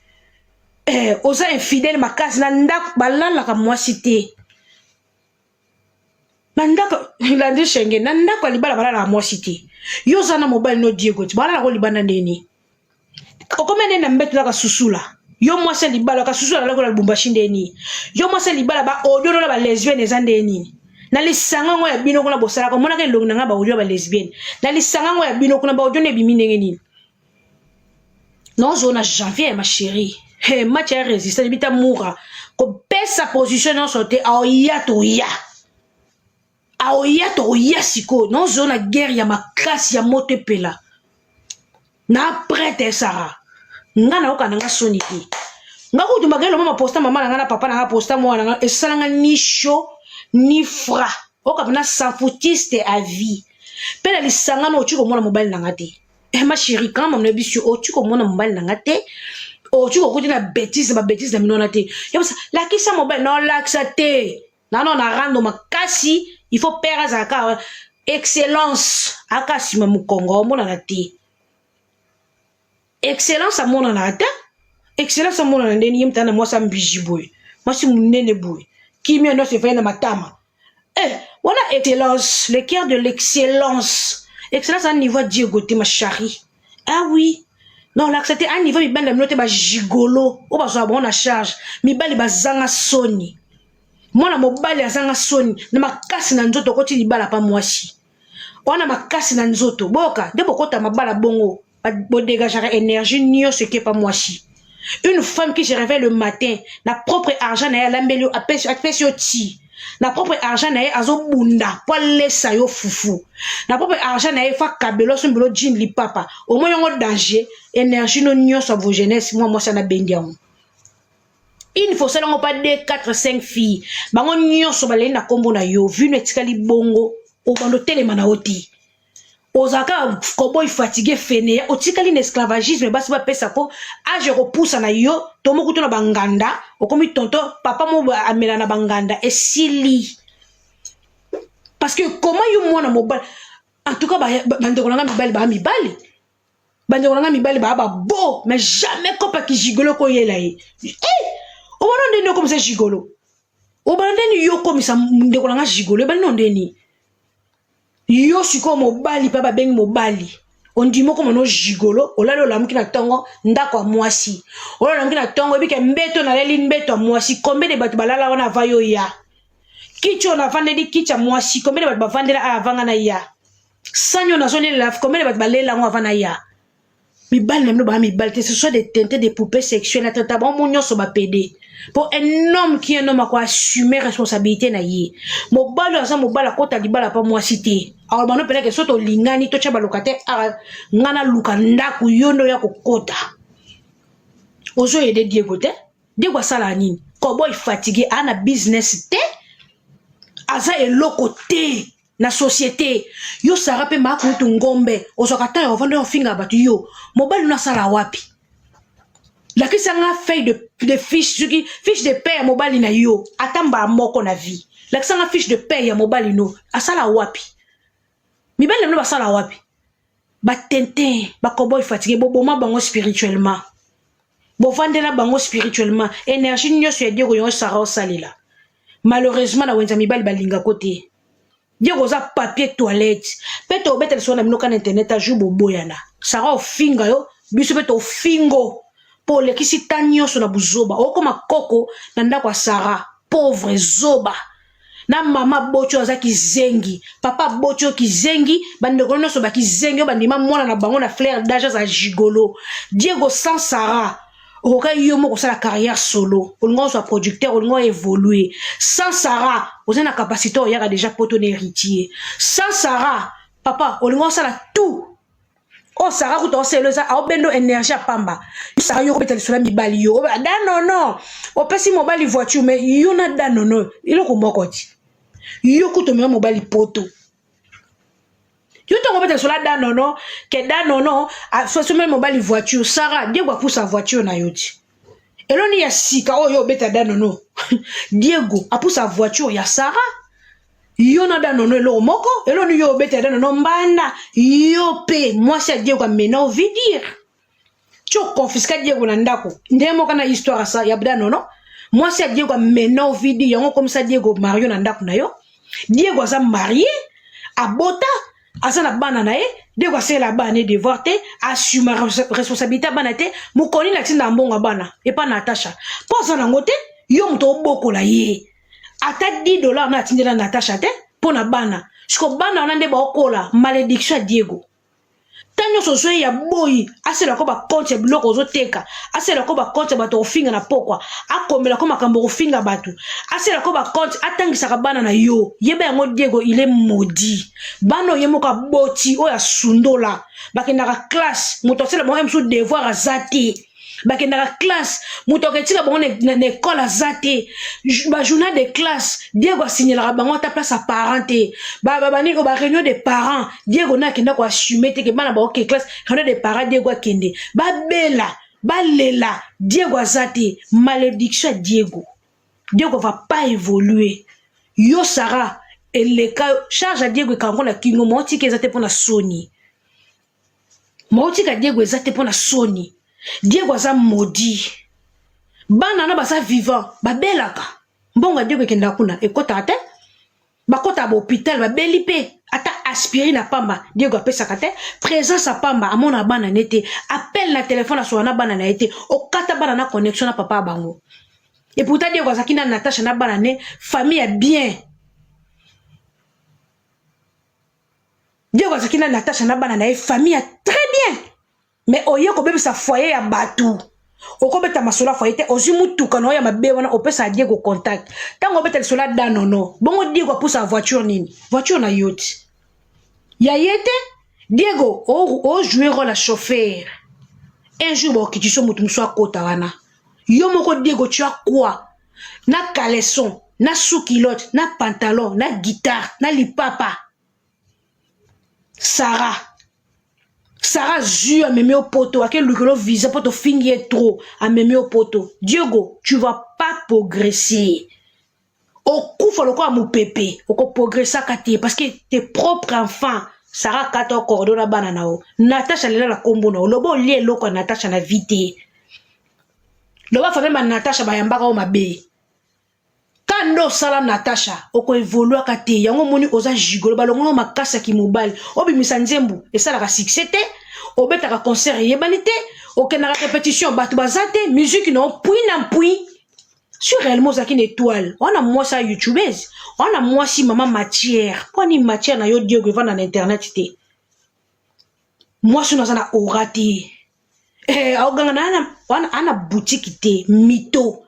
Oza infidèle makasi. Na ndako balalaka mwasi te. Na ndako landi shenge, na ndako ya libala balalaka mwasi te. Yo oza na mobali no Diego ti balalaka libanda ndeni? Okomi nde na mbeto naka susula. Yo mwasi ya libala kasusula lalako na Lubumbashi ndeni? Yo mwasi ya libala, baaudio no na balesbienne eza nde nini? Na lisanga yango ya bino kuna bosalaka, omonaka elongi na ngai, baaudio ya balesbienne na lisanga yango ya bino kuna, baaudio no ebimi ndenge nini? Nozona janvier, ma chérie. Hey, match ya résistance ebita mura kopesa position nyonso te. Aoya toya, aoya toya. Sikoyo nozona guerre ya makasi ya moto epela na prête Sara. Nga nayoka na nga soni te. Nga kutu makelo mama posta, mama na nga na papa na nga posta mwana na nga, esalanga ni chaud ni froid. Oka mpena s'en-foutiste à vie. Mpe na lisanga no oti komona mobali na nga te. Ma chérie, quand même, nayebi si oti komona mobali na nga te, oti kokuti na bétise, babétise na bino wana te. Yebisa, lakisa mobali na olakisa te nano na rando makasi. Il faut père azala kaka excellence, aka nsima mokongo omonana te. Excellence amonanaka te. Excellence amonana ndeni? Ye mutana na mwasi ambiji boye, mwasi monene boye, kimia nyonso efai na matama. Wana excellence, le cœur de l'excellence. Excellence a niveau Diego te, ma chérie. Ah oui, non, lakisa te a niveau mibali na bino te, bagigolo oyo bazwaka bango na charge. Mibali bazanga soni. Mwana mobali azanga soni na makasi na nzoto, okoti libala pa mwasi wana makasi na nzoto. Boyoka nde bokota mabala bongo, bodegageaka énergie nyonso ekepa mwasi. Une femme qui se réveille le matin na propre argent na ye, alambeli yo, apesi yo ti na propre argent na ye, azobunda mpo alesa yo fufu na propre argent na ye, fa kabelo, asombelo jean, lipapa, omoi yango danger. Énergie no nyonso ya vo jeunesse, mwa mwasi anabendi yango. Une fois osalango pa 2, 4, 5 filles, bango nyonso baleli na nkombo na yo. Vino etikali bongo, obanda otelema na yo te. Ozalaka koboy, fatigue, fainéant, otikali na esclavagisme. Basi bapesa ko age kopusa na yo to moko to na banganda, okomi tonton papa mo amela na banganda, esili. Parce que comment yo mwana mobali? En tout cas, bandeko na nga mibali baa mibali, bandeko na nga mibali baa babo, mais jamais kopaki gigolo koyela ye. Obana ndeni okomisa gigolo? Obana ndeni yo okomisa ndeko na nga gigolo? Ebali no ndeni yo sikoyo mobali mpe babengi mobali, ondimi okoma no gigolo. Olali, olamuki na ntongo, ndako ya mwasi. Olali, olamuki na ntongo, ebike mbeto, naleli mbeto ya mwasi. Combien de bato balala wana ava yo ya kiti oyo navandeli, kiti ya mwasi? Combien de bato bavandela aya avanga na ya sani oyo nazolelela? Combien de bato balela yango ava na ya? Mibali na bino baa mibali te, ce soit des teintés, des poupées sexuelles na tata bango nyonso bapede. Mpo un homme qui un homme akoassume responsabilité na ye. Mobali oyo aza mobali akota libala mpa mwasi te, akoloba no mpenake so tolingani, totya balocataire aka nga naluka ndako, yo nde oya kokota. Ozoyede Diego te. Diego asalaka nini? Koboy, fatigue, aa na business te, aza eloko te. na société. Yo Sara mpe maakulutu ngombe, ozwaka temps ya ovanda ofinga bato. Yo mobali no asala wapi? Lakisa nga feuille de fiche, soki fiche de paie ya mobali na yo, ata mbala moko na vie. Lakisa nga fiche de paie ya mobali no, asala wapi? Mibali na bino basala wapi? Batintin, bakoboy fatigue, boboma bango spirituellement, bovandela bango spirituellement. Énergie nyonso ya Diego yango Sara osalela. Malheureusement, na wenza mibali balingako te. Diego oza papier toilette mpe tobetela soko na bino kana internet ajour boboyana. Sara ofinga yo, biso mpe tofingo mpo olekisi ta nyonso na buzoba. Okoma koko na ndako ya Sara, pauvre zoba na mama boti oyo aza kizengi, papa boti oyo kizengi, bandeko nyonso bakizengi oyo bandima mwana na bango na fleur d'âge aza gigolo. Diego, sans Sara okoka yo moko kosala carrière solo, olinga ozwa producteur, olinga oévolue. Sans Sara oza na capacité, oyaka déjà poto na héritier. Sans Sara, papa, olinga osala tout oyo Sara kuta osala eza aobendo énergie ya pamba. Sara, yo kobeta lisolo ya mibali, yo danono opesi mobali voiture, mais yo na danono eloko moko ti. Yo kuta omema mobali poto, yo ntango obeta lisolo ya danono ke danono asomeli mobali voiture. Sara, Diego apusa voiture na yo ti eloni ya sika oyo obeta danono. Diego apusa voiture ya Sara, yo na danono eloko moko. Eloni yo obeta danono mbanda, yo mpe mwasi ya Diego amena ovidire ti okonfiska Diego na ndako. Ndenge moko na histoire asa ya danono, mwasi ya Diego amena ovidi yango, okomisa Diego mario na ndako na yo. Diego aza marie, abota, aza na bana na ye. Diego asalela bana ye devoir te, assume responsabilité ya bana te. Mokoni na ntinda ya mbongo ya bana epa na Natasha mpo aza nango te. Yo moto obokola ye, ata 10 $ na atindela Natasha te mpo na bana. Siko bana wana nde baokola malédiction ya Diego. Ntango nyonso ozwi ya boyi, asalelako bacompte ya biloko ozoteka, asalelako bacompte ya bato kofinga na pokwa, akomelako makambo kofinga bato, asalelako bacompte atangisaka bana na yo. Yeba yango, Diego il est maudit. Bana oyo ye moko aboti, oyo asundola, bakendaka classe, moto asala bango mosusu devoir aza te. Bakendaka classe, moto aketika bango na ekole aza te. Bajournal de classe, Diego asignelaka bango ata place ya parent te. Banini, baréunion de parents, Diego na akenda koassume te ke bana baoke classe. Réunion de parents, Diego akende, babela, balela, Diego aza te. Malédiction ya Diego, Diego va pas évoluer. Yo Sara, eleka charge ya Diego ekango na kingo. Maotika eza te mpo na soni, maotika Diego eza te mpo na soni. Diego aza maudit. Bana na baza vivant, babelaka, mbongo ya Diego ekendaka kuna, ekɔtaka te. Bakɔtaka bahôpital, babeli mpe, ata aspirine na pamba Diego apesaka te. Présence ya pamba amona bana ne te, appel na telefone asoka na bana na ye te. Okata bana na connexion na papa ya bango. Et pourtant Diego azalaki na Natasha na bana ne, famille ya bien. Diego azalaki na Natasha na bana na ye, famille ya très bien, mais oye kobebisa foyer ya bato. Okobeta masolo ya foyer te. Ozwi mutuka na oyo ya mabe wana, opesa Diego contact. Ntango obeta lisolo ya danono, bongo Diego apusa voiture nini? Voiture na yo ti ya ye te. Diego ojoue rôle ya chauffeur. Un jour baokiti so moto mosusu akota wana. Yo moko Diego, tu as quoi? Na caleçon, na sous-culotte, na pantalon, na guitare, na lipapa. Sara, Sara zu amemi yo poto, ake lukelo visa mpo tofingi ye trop, amemi yo poto. Diego, tu vas pas progresser, okufa lokola mopepe, okoprogressaka te parce que tes propres enfants. Sara akata okordo na bana na yo. Natasha lela na nkombo na yo, loba olia eloko ya Natasha na vie te. Loba famille ba Natasha bayambaka yo mabe. Ka nde osala Natasha, okoevoluaka te. Yango omoni oza gigolo, balongola makasi ya kimobali. Obimisa nzembo esalaka succès te, obetaka concert eyebani te, okendaka répétition bato baza te, musique na mpui na mpui. Si réellement ozalaki na étoile wana, mwasi ya youtubeuse wana, mwasi mama matière, mpo ani matière na yo Diego evanda na internet te. Mwasi oyo aza na aura te, aoganga na wana ana boutique te, mito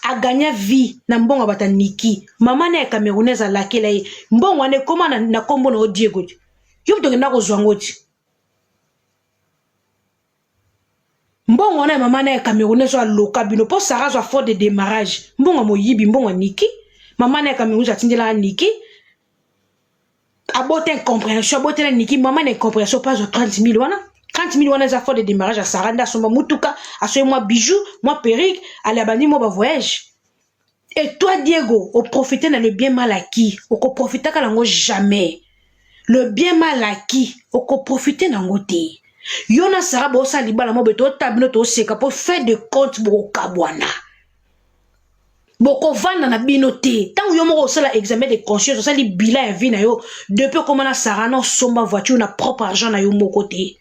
aganya vie na mbongo ya bato ya niki. Mama na ya camerounaise alakela ye mbongo wana, ekóma na nkombo na yo Diego te. Yo moto okenda kozwa yango ti mbongo wana ya mama na ya camerounaise oyo aloka bino mpo Sara azwa fort de démarrage. Mbongo ya moyibi, mbongo ya niki. Mama na ya camerounaise atindelaka niki. Abota incompréhension, abotela Niki mama na incompréhension mpo azwa 30 000 wana. 30 000 wana eza fond de démarrage ya Sara, nde asomba mutuka, asoyi mwa bijou, mwa perruque, ale abandi mwa bavoyage. Et toi Diego, oprofite na le bien mal acquis, okoprofitaka nango jamais. Le bien mal acquis, okoprofite nango te. Yo na Sara bosala libala mo boye, totala bino, toseka, mpo fin de compte bokokabwana, bokovanda na bino te. Ntango yo moko osala examen de conscience, osali bilan ya vie na yo depuis okoma na Sara, na osomba voiture na propre argent na yo moko te.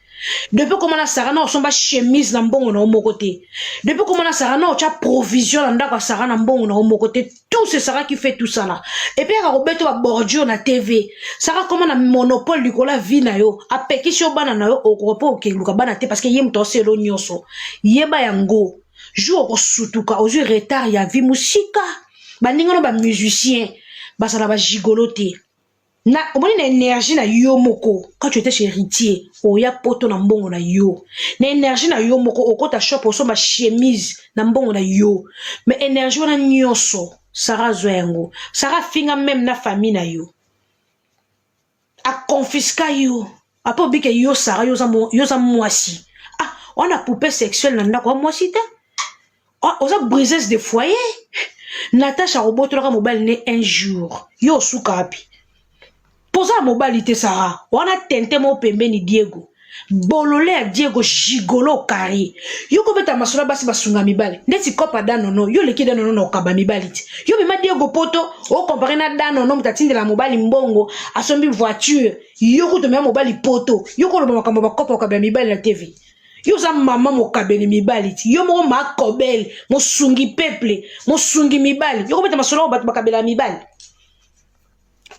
Depuis okoma na Sara, na osomba chemise na mbongo na yo moko te. Depuis okoma na Sara, na otya provision na ndako ya Sara na mbongo na yo moko te. Tout c'est Sara qui fait tout ça là. Et puis aka kobeta babordure na TV. Sara koma na monopole likolo ya vie na yo, apekisi yo bana na yo, okoka mpo okeluka bana te parce que ye moto aselo nyonso. Yeba yango, jour okosutuka, ozwi retard ya vie mosika. Baninga no bamusicien bazala bagigolo te. Na omoni na énergie na yo moko, quand tu étais chez Héritier, oya poto na mbongo na yo, na énergie na yo moko okota shop, osomba chemise na mbongo na yo. Mais énergie wana nyonso, Sara azwa yango. Sara afinga même na famille na yo, aconfiska yo. Apo obike yo Sara, yo oza mwasi, ah, wana poupée sexuelle na ndako ya mwasi te. Ah, oza briseuse de foyer. Natasha akobotolaka mobali ne un jour, yo osuka wapi? Mpoza ya mobali te. Sara wana tente mo pembeni. Diego, bolole ya Diego, gigolo carré. Yo kobeta masolo basi basunga mibali ndeti kopa Danono. Yo oleki Danono na okaba mibali ti. Yo mema Diego poto, okompare na Danono, moto atindela mobali mbongo, asombi voiture. Yo kutu mema mobali poto, yo koloba makambo bakopa okabela mibali na TV. Yo oza mama mokabeli mibali ti. Yo moko makobele, mosungi peuple, mosungi mibali. Yo kobeta masolo bato bakabela mibali.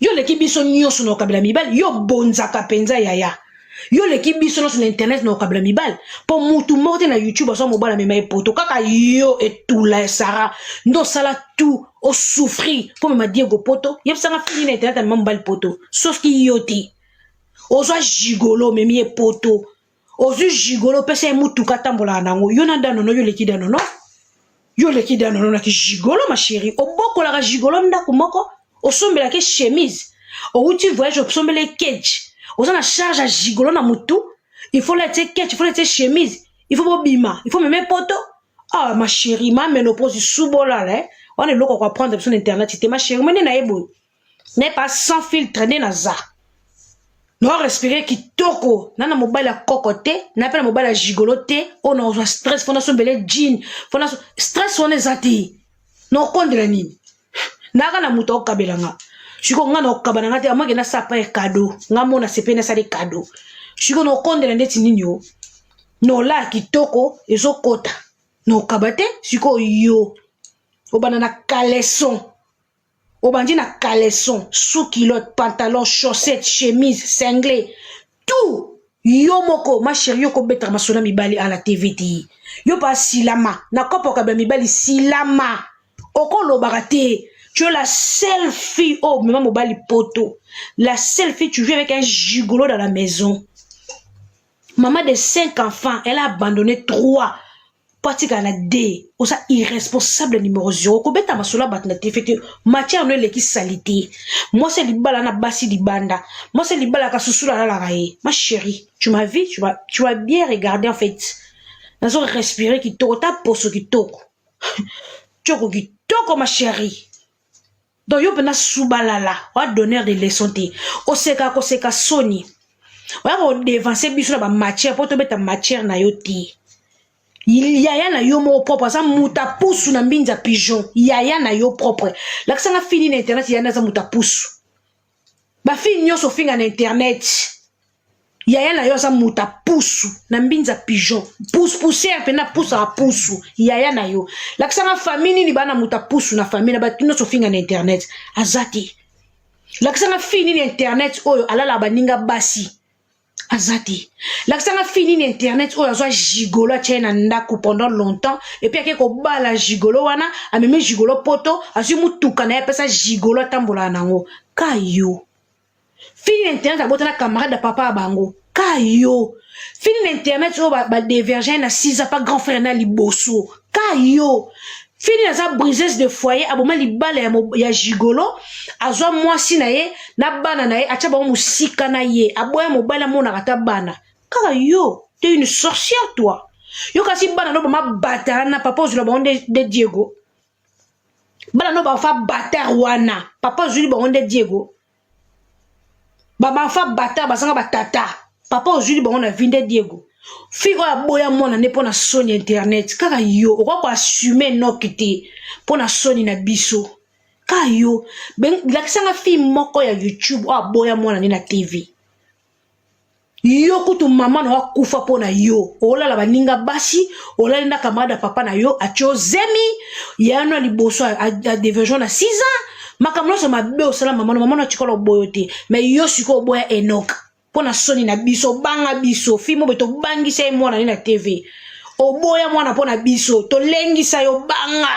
Yo oleki biso nyonso na okabela mibali. Yo bonzaka mpenza yaya. Yo oleki biso nyonso na internet na okabela mibali, mpo mutu moko te na YouTube azwa mobali amema epoto. Kaka yo, etula ya Sara, nde osala tout, osouffrir mpo mema Diego poto. Yebisanga, fini na internet amema mobali poto soki yo te. Ozwa gigolo, omemi ye poto. Ozwi gigolo, opesa ye mutuka, atambolaka nango. Yo na Danono, yo oleki Danono, yo oleki Danono naki gigolo. Ma chérie, obokolaka gigolo ndako moko, osombelaki chemise, outi voyage, osombeli ketch. Oza na charge ya gigolo na mutu. Il faut latie ketch, il faut latie chemise, il faut bobima, il faut meme poto. Ah, ma chérie, ma ménopause subolala, eh? Wana eloko koapprendre biso na internet te. Ma chérie, mene na ye boye, ne pas sans filtre, nde naza no respire kitoko. Na na mobali ya koko te, na mpe na mobali ya gigolo te. Oyo nazwa stress fo nasombele jean, fo na stress wana eza te. Nakokondela nini? Naka na moto akokabela nga. Sikoyo nga nakokaba na nga te, amoke nasala pa cadeau. Nga mona sepe, nasali cadeau. Sikoyo nakokondela ndeti nini? O nolaa kitoko, ezokota, nakokaba te. Sikoyo yo obanda na caleçon, obandi na caleçon, sous culotte, pantalon, chaussette, chemise, singlet, tout yo moko. Ma chérie, yo kobetaka masolo ya mibali ala TV te. Yo mpa silama na kopa okabela mibali, silama okolobaka te. Tu es la seule fille oyo mema mobali poto, la seule fille. Tu vis avec un gigolo dans la maison, maman de cinq enfants, elle a abandonné trois po atikala na d. Oza irresponsable numéro 0. Kobeta masolo ya bato na TV te. Matière no eleki sali te. Mwasi ya libala na basi libanda, mwasi ya libala kasusula alalaka ye. Ma chérie, tu m'as vu, tu as bien regardé. En fait, nazo respirer kitoko, ta poso kitoko, tioko kitoko, ma chérie. Donc yo mpena subalala, oa donneur de leçon te. Oseka koseka soni, oyaka kodevance biso na bamatière mpo tobeta matière na yo te. Yaya na yo moko propre aza mutu apusu na mbinza pigeon. Yaya na yo propre, lakisanga fini na internet. Yaya aza mutu apusu. Bafini nyonso ofinga na internet, yaya na yo aza mutu apusu na mbinza pigeon, poussière mpena pusaka pusu. Yaya na yo, lakisanga famille nini bana mutu apusu na famille na bato nyonso ofinga na internet. Aza te. Lakisanga fille nini internet oyo alalaka baninga basi. Aza te. Lakisanga fille nini internet oyo azwa gigolo, atia ye na ndako pendant longtemps, et puis ake kobala gigolo wana, amemi gigolo poto, azwi mutuka na ye, apesa gigolo, atambolaka nango. Ka yo, fille na internet abotana camarade ya papa ya bango. Ka yo, fille na internet oyo badeverge na 6 ans pa grand frère na liboso. Ka yo, Fini aza briseuse de foyer, aboma libala ya gigolo, azwa mwasi na ye na bana na ye, atya bango mosika na ye, aboya mobali amonaka ata bana. Kaka yo te, une sorcière toi. Yo kasi bana no bamabata na papa ozwila bango nde Diego. Bana no bafa batar wana, papa ozwili bango nde Diego. Babafa bata bazanga batata, papa ozwili bango na vie nde Diego. Fille oyo aboya mwana nde mpo na soni ya internet. Kaka yo okoka koassume noki te mpo na soni na biso. Kaka yo, lakisanga fille moko ya YouTube oyo aboya mwana nde na TV. Yo kutu mama na yo akufa mpo na yo, olala baninga basi, olali na camarade ya papa na yo, atie ozemi ya no ya liboso adeversion na 6 ans. Makambo nyonso mabe osala mama no, mama no atikala oboyo te. Mais yo sikoyo oboya Enok mpo na soni na biso, obanga biso. Fille mobe tobangisa ye mwana ne na TV, oboya mwana mpo na biso, tolengisa yo banga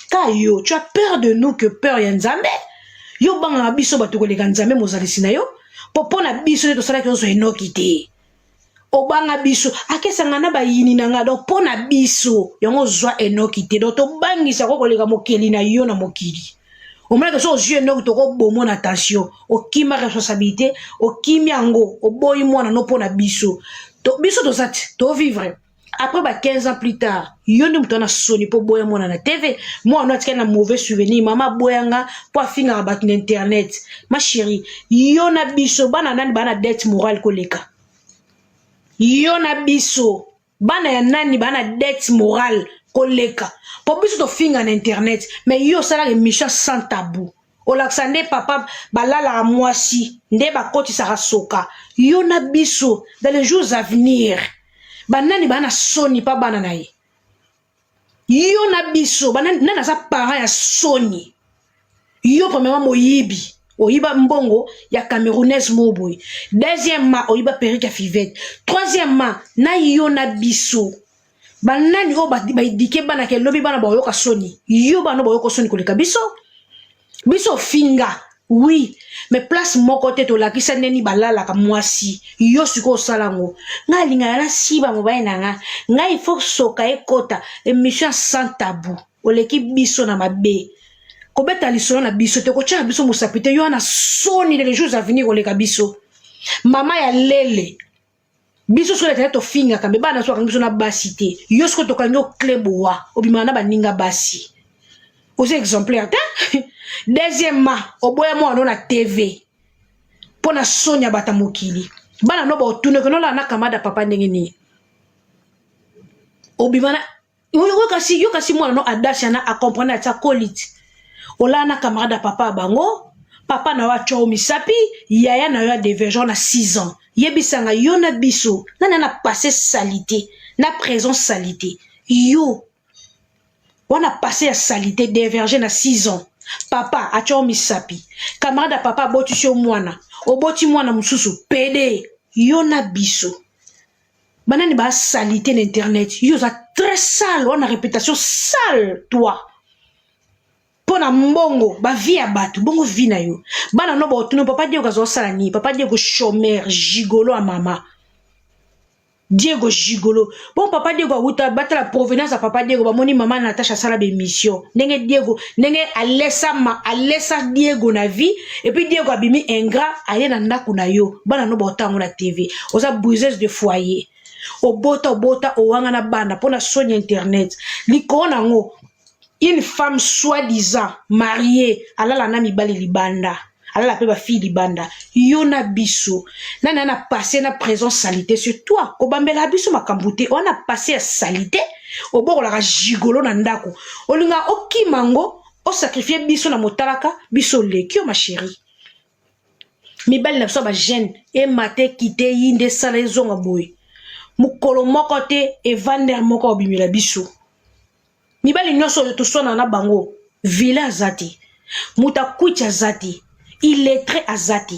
ka yo. Tu as peur de nous que peur ya Nzambe. Yo obangaka biso bato koleka Nzambe mozalisi na yo, mpo na biso nde tosalaki nyonso. Enoki te, obanga biso, akesanga na bayini na nga. Donc mpo na biso yango ozwa Enoki te. Donc tobangisa ko koleka mokeli na yo na mokili. Omonaka so ozwi Enoki, tokobomo na tension. Okima responsabilité, okimi yango, oboyi mwana no mpo na biso. Biso toza te, tovivre après ba 15 ans plus tard. Yo nde moto wana soni mpo boya mwana na TV. Mwana no atikali na mauvais souvenir, mama aboyanga mpo afingaka bato na internet. Ma chérie, yo na biso, bana nani baa na dette morale koleka? Yo na biso, bana ya nani baa na dette morale koleka? Mpo biso tofinga na internet, mais yo osalaka émission sans tabou, olakisa nde papa balalaka mwasi, nde bakotisaka soka. Yo na biso, dans les jours à venir, banani baa na soni mpa bana na ye? Yo na biso, nani aza parent ya soni? Yo premièrement moyibi, oyiba mbongo ya Camerounaise moko boye. Deuxièmement, oyiba perruque ya Fivete. Troisièmement, na yo na biso, banani oyo baéduquer bana ke lobi bana baoyoka soni? Yo, bana bayoka soni koleka biso. Biso ofinga, oui, mais place moko te tolakisa ndeni balalaka mwasi. Yo sikoyo osala yango. Ngai alingaka nasiba mobali na nga, ngai ifo soka ekota émission sans tabou. Oleki biso na mabe, kobeta lisolo na biso te, kotyaka biso mosapi te. Yo wana soni les jours à venir koleka biso. Mama ya lele, biso soki etali tofingaka, me bana so bakangi biso na basi te. Yo soki tokangi yo cleboa, obimaka na baninga basi, oza exemplaire te. Deuxièmement, oboya mwana na TV mpo na soni ya bato ya mokili. Bana no baotuneke nolala na camarade ya papa ndenge nini? Obima na yo kasi, yo kasi mwana no adasi ana acomprendre, atia koliti, olala na camarade ya papa ya bango. Papa na yo atya yo misapi, yaya na yo adeverger na 6 ans. Yebisanga, yo na biso, nani ana passé salité na présent salité? Yo wana passé ya salité, dévergé na 6 ans, papa atya yo misapi, camarade ya papa abotisi yo mwana, oboti mwana mosusu pede. Yo na biso, banani basalité na internet? Yo oza très sale, wana réputation sale toi, mpo na mbongo bavie ya bato. Bongo vie na yo, bana no baotuna papa Diego azosala nini? Papa Diego chômeur, gigolo ya mama Diego, gigolo. Bon, papa Diego awuta, batala provenance ya papa Diego. Bamoni mama Natasha asala baémission ndenge Diego, ndenge alesa ma alesa Diego na vie, et puis Diego abimi ingrat, aye na ndako na yo. Bana no baotango na TV. Oza briseuse de foyer, obota, obota, owanga na bana mpo na soni ya internet. Likolo nango, une femme soi-disant mariée alala na mibali libanda, alala mpe bafille libanda. Yo na biso, nani ana passé na présent salité? Sur toi, kobambela biso makambo te. Wana passé ya salité, obokolaka gigolo na ndako, olinga okima yango, osacrifie biso na motalaka biso. Oleki yo, ma chérie. Mibali na biso ya bajeune emata, ekite, yi nde esala ezonga boye. Mokolo moko te evander moko obimela biso. Mibali nyonso oyo toswana na bango, vila aza te, moto akwiti aza te, illettré aza te.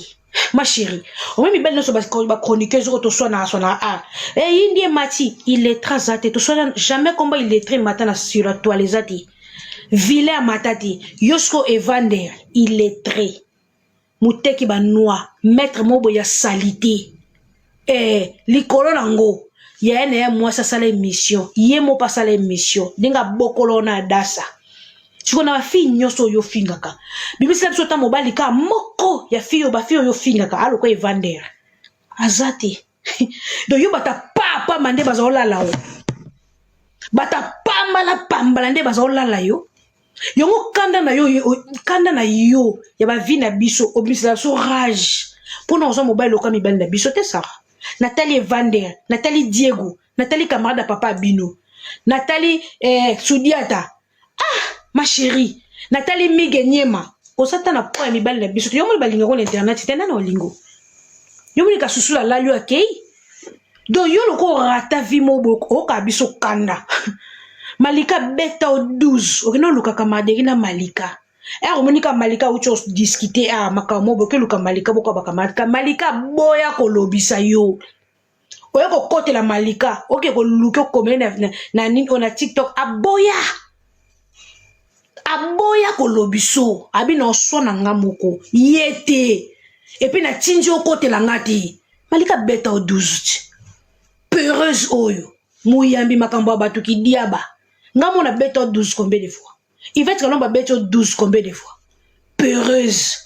Ma chérie, omoi mibali nyonso bachroniqueuse oyo toswanaka swanaka, a eyindi emati, illettré aza te. Toswana jamais komba illettré emata na sur la toile, eza te. Vila amata te. Yo siko evander, illettré, moteki banoix, maître moko boye ya salité. Likolo nango Yaya na ye mwasi asala émission, ye moko asala émission ndenge abokolo na Adasa. Sikoyo na bafille nyonso oyo ofingaka, bimisela biso ata mobali kaka moko ya fille oyo, bafille oyo ofingaka aloko Evander aza te. Donc yo bata pamba nde baza olala o, bata pambala pambala nde baza olala yo. Yango kanda na yo, kanda na yo ya bavie na biso, obimisela biso rage mpona ozwa mobali loka mibali na biso te. Sara, natali Evander, natali Diego, natali camarade ya papa bino, natali Sudiata, ah ma chérie, natali Mige Nyema. Oza ta na po ya mibali na biso te. Yo moni balingako na internet te, nana olingo yo moni kasusula alali yo akei. Donc yo loko orata vie mo boye, oyokaa biso kanda. Malika beta o 12, okende olukaka maderi na Malika ere omoni ka Malika auti odiscuter a makambo mo boye, okeluka Malika, bokoa bacamarade. Malika boya kolobisa yo, oye kokotela Malika, oke koluka okomele na nini oyo na TikTok. Aboya, aboya kolobiso, abi na oswa na nga moko ye te. Et puis natindi okotela nga te. Malika beta o 12 ti peureuse oyo moyambi makambo ya bato kidiaba. Nga mona beta o 12 combien de fois? Ivete Kalomba beti o 12 combien de fois? Peureuse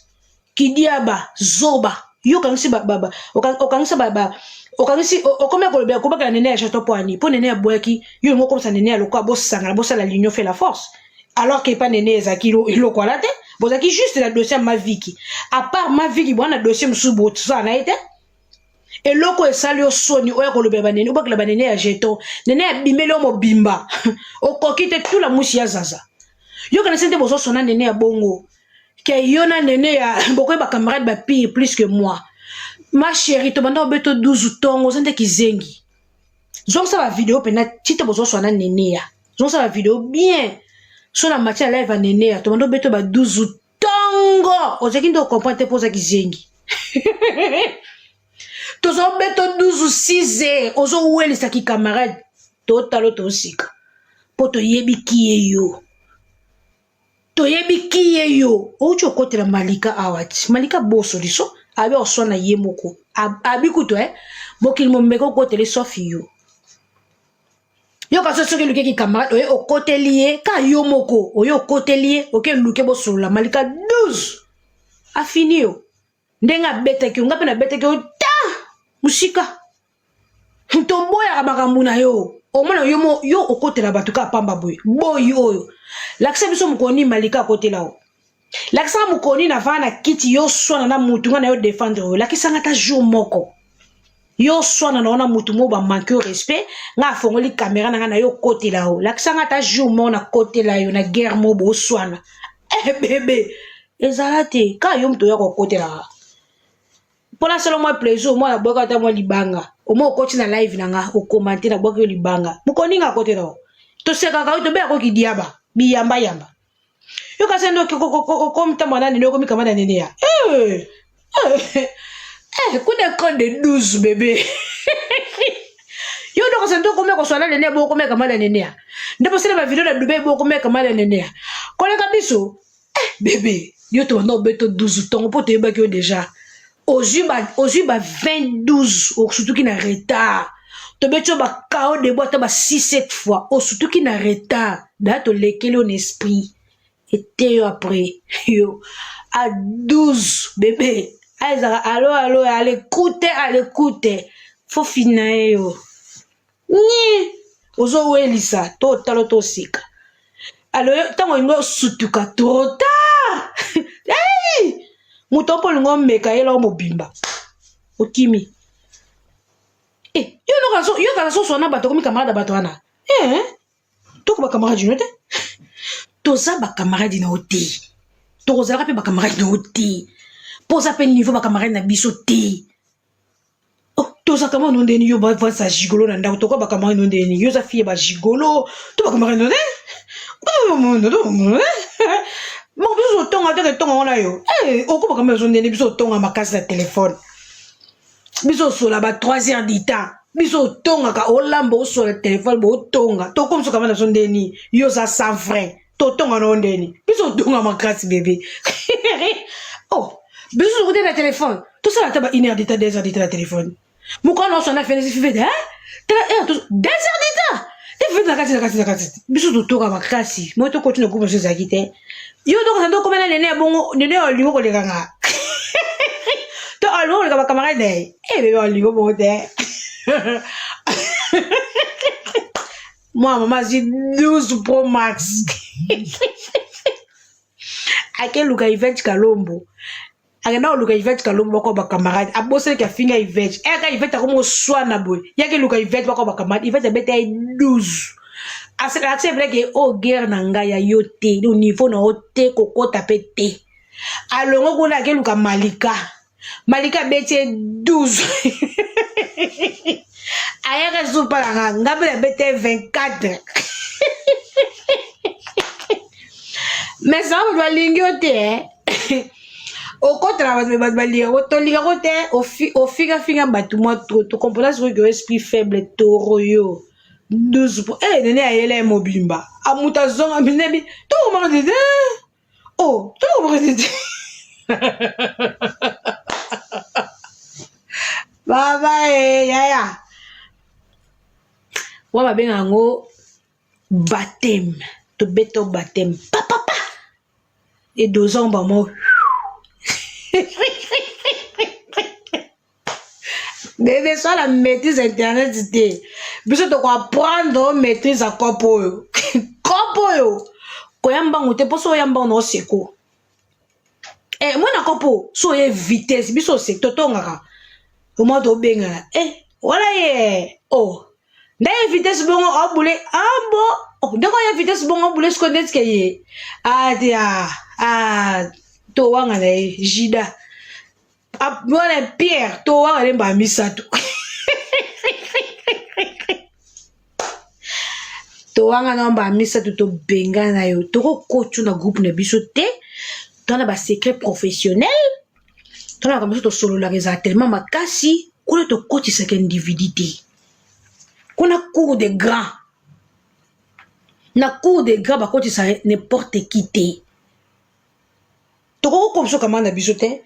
kidiaba zoba. Yo okangisi, okangisi, okangisi, okomi kolobela kobakela nene ya chateau mpo ani mpo nene aboyaki yo. Yango okomisa nene ya lokola bosangana, bosala l'union fait la force, alors que epa nene ezalaki eloko wana te. Bozalaki juste na dossier ya Maviki. À part Maviki, bwana dossier mosusu bosala na ye te. Eloko esali yo soni oyo kolobela banene, obakela banene ya jeton. Nene abimeli yo mobimba, okoki te. Tula musi ya zaza, yokanisi nte bozosona nene ya bongo ke yo na nene ya bokoyeba camarade bapire plus que moi. Ma chérie, tobanda obeto 12 ntongo, oza nde kizengi. Zongisa bavideo mpena tite bozoswana nene ya, zongisa bavideo bien. So na matière live ya nene ya, tobanda obeto ba 12 ntongo, ozalaki nde ocomprendre te mpo oza kizengi. Tozobeta 12 6 heures, ozowelisaki camarade. Totalo tosika mpo toyebi ki ye yo, toyebi ki ye yo. Outi okotela Malika awa ti Malika boso liso abi oswana ye moko, abi kutu mokili momeka okoteli sauf yo. Yo kasi soki elukeki camarade oye okoteli ye ka yo moko, oye okoteli ye, oke eluke bosolola. Malika 12 afini yo ndenge abetaki yo, nga mpe nabetaki yo ta mosika. Toboyaka makambo na yo. Omona yo mo yo okotela bato kaka pamba boye boyi. Oyo lakisa biso mokoni Malika akotela o, lakisanga mokoni na vaa na kiti yo swana na mutu, nga na yo défendre oyo. Lakisanga ata jour moko yo swana na yo na mutu moko bamanke yo respect, nga afongoli caméra na nga na yo okotela o. Lakisanga ata jour moko nakotela yo na guerre moko boswana. Bébé, ezala te kaka yo moto oya kokotelaka mpona solo mwa plaisir. Omwana bwaka ata mwa libanga, omoi okoti na live na nga okomante na bwaki yo libanga. Mokoni nga akotela o, tosekaka yo, tobeyaka okidiaba biyambayamba. Yo kasi nde okomitambola na nene, okomikama na nene ya kuna écran de 12 bébé. Yo nde okasa nde okomi koswana nene bo, okomeka na nene ya nde bosala bavideo na Dubai bo, okomeka na nene ya koleka biso. Bébé, yo tobanda obeto 12 ntongo mpo toyebaki yo déjà ozwi ba 20 12, osutuki na retard. Tobeti yo bakao debo ata ba 6 7 fois, osutuki na retard. Daya tolekeli yo na esprit ete yo après yo à 12 bébé ezalaka alo alo, à l'écoute, à l'écoute, fo fina ye yo ni ozowelisa to otala to osika. Alo, ntango olingi osutuka, trop tard. Hey! Moto mpo olingi omeka ye lao mobimba, okimi. Yo kaka soso wana bato okomi camarade ya bato wana. Toko bacamarade no te, toza bacamarade na yo te, tokozalaka mpe bacamarade na yo te mpo oza mpe niveau bacamarade na biso te. Oh, tozalaka mwa no ndeni yo bavandisa gigolo na ndako, tokoa bacamarade no ndeni yo oza fille bagigolo to bacamarade no te. Moko biso otonga te, ketonga ngo na yo oko bacamarade zo ndeni biso otonga makasi na telefone, biso osola ba 3 heures du temps, biso otongaka olamba osola telefone botonga. Tokomi kama na biso ndeni yo oza sans frein, totonga na yo ndeni biso otonga makasi bébé. Oh, biso tokote na telefone, tosala ata ba 1 heure de temps, 2 heures de temps na telefone. Mokolo nyonso na fenesi fifete. Tala heure to 2 heures du temps. Te fete na kati na kati na kati. Biso totoka makasi. Moi to continue groupe biso ezalaki te. Yo to kanda komela nene ya bongo nene ya olingo koleka nga. To olingo koleka ba camarade na ye. Eh bebe olingo bongo te. Moi mama azwi 12 pro max. Akeluka Yvette Kalombo. Akenda koluka Yvette Kalombo bako ba camarade abosani ke afinga Yvette eka Yvette akomi koswana boye yaki luka Yvette bako ba camarade Yvette abeta ye 12 aselakisi ebele ke o oh, guerre na ngai ya yo te au niveau na yo te kokota pe te alongo kuna akeluka Malika Malika abeti ye 12 ayaka zupa na nga nga mpe nabeta ye 24 mais sama bato balingi yo te eh? okotela bato me bato balingako tolingako te ofingafinga bato mwa trop tokomprena sikoyo ke esprit faible toro yo 12 po eh nene ayela ye mobimba amuta azonga minebi tokomaka te oh tokomaka te baba e yaya wa babenga yango bateme tobeta bateme papapa edozan bango bebe sala maîtrise internet te biso tokoapprendre maîtrise ya cope oyo cope oyo koya mbangu te mpo so oya mbangu na oseko eh, mwana kopo so oye vitesse biso ose totongaka omwa tobengana eh, wana ye oh nde ye vitesse bongo abule ambo ah, oh, ndeko ye vitesse bongo abule siko ndeti ke ye ate ah, ah, towanga na ye jida wana pierre towanga ne mbala misato towanga na mbala misato tobengana yo tokokotu na groupe na biso te to na basecret professionnel to na makambo biso tosololaka ezala tellement makasi kuna tokotisaka individu te kuna cour de grand na cour de grand bakotisa n'importe qui te tokoki kokomisa kama na biso te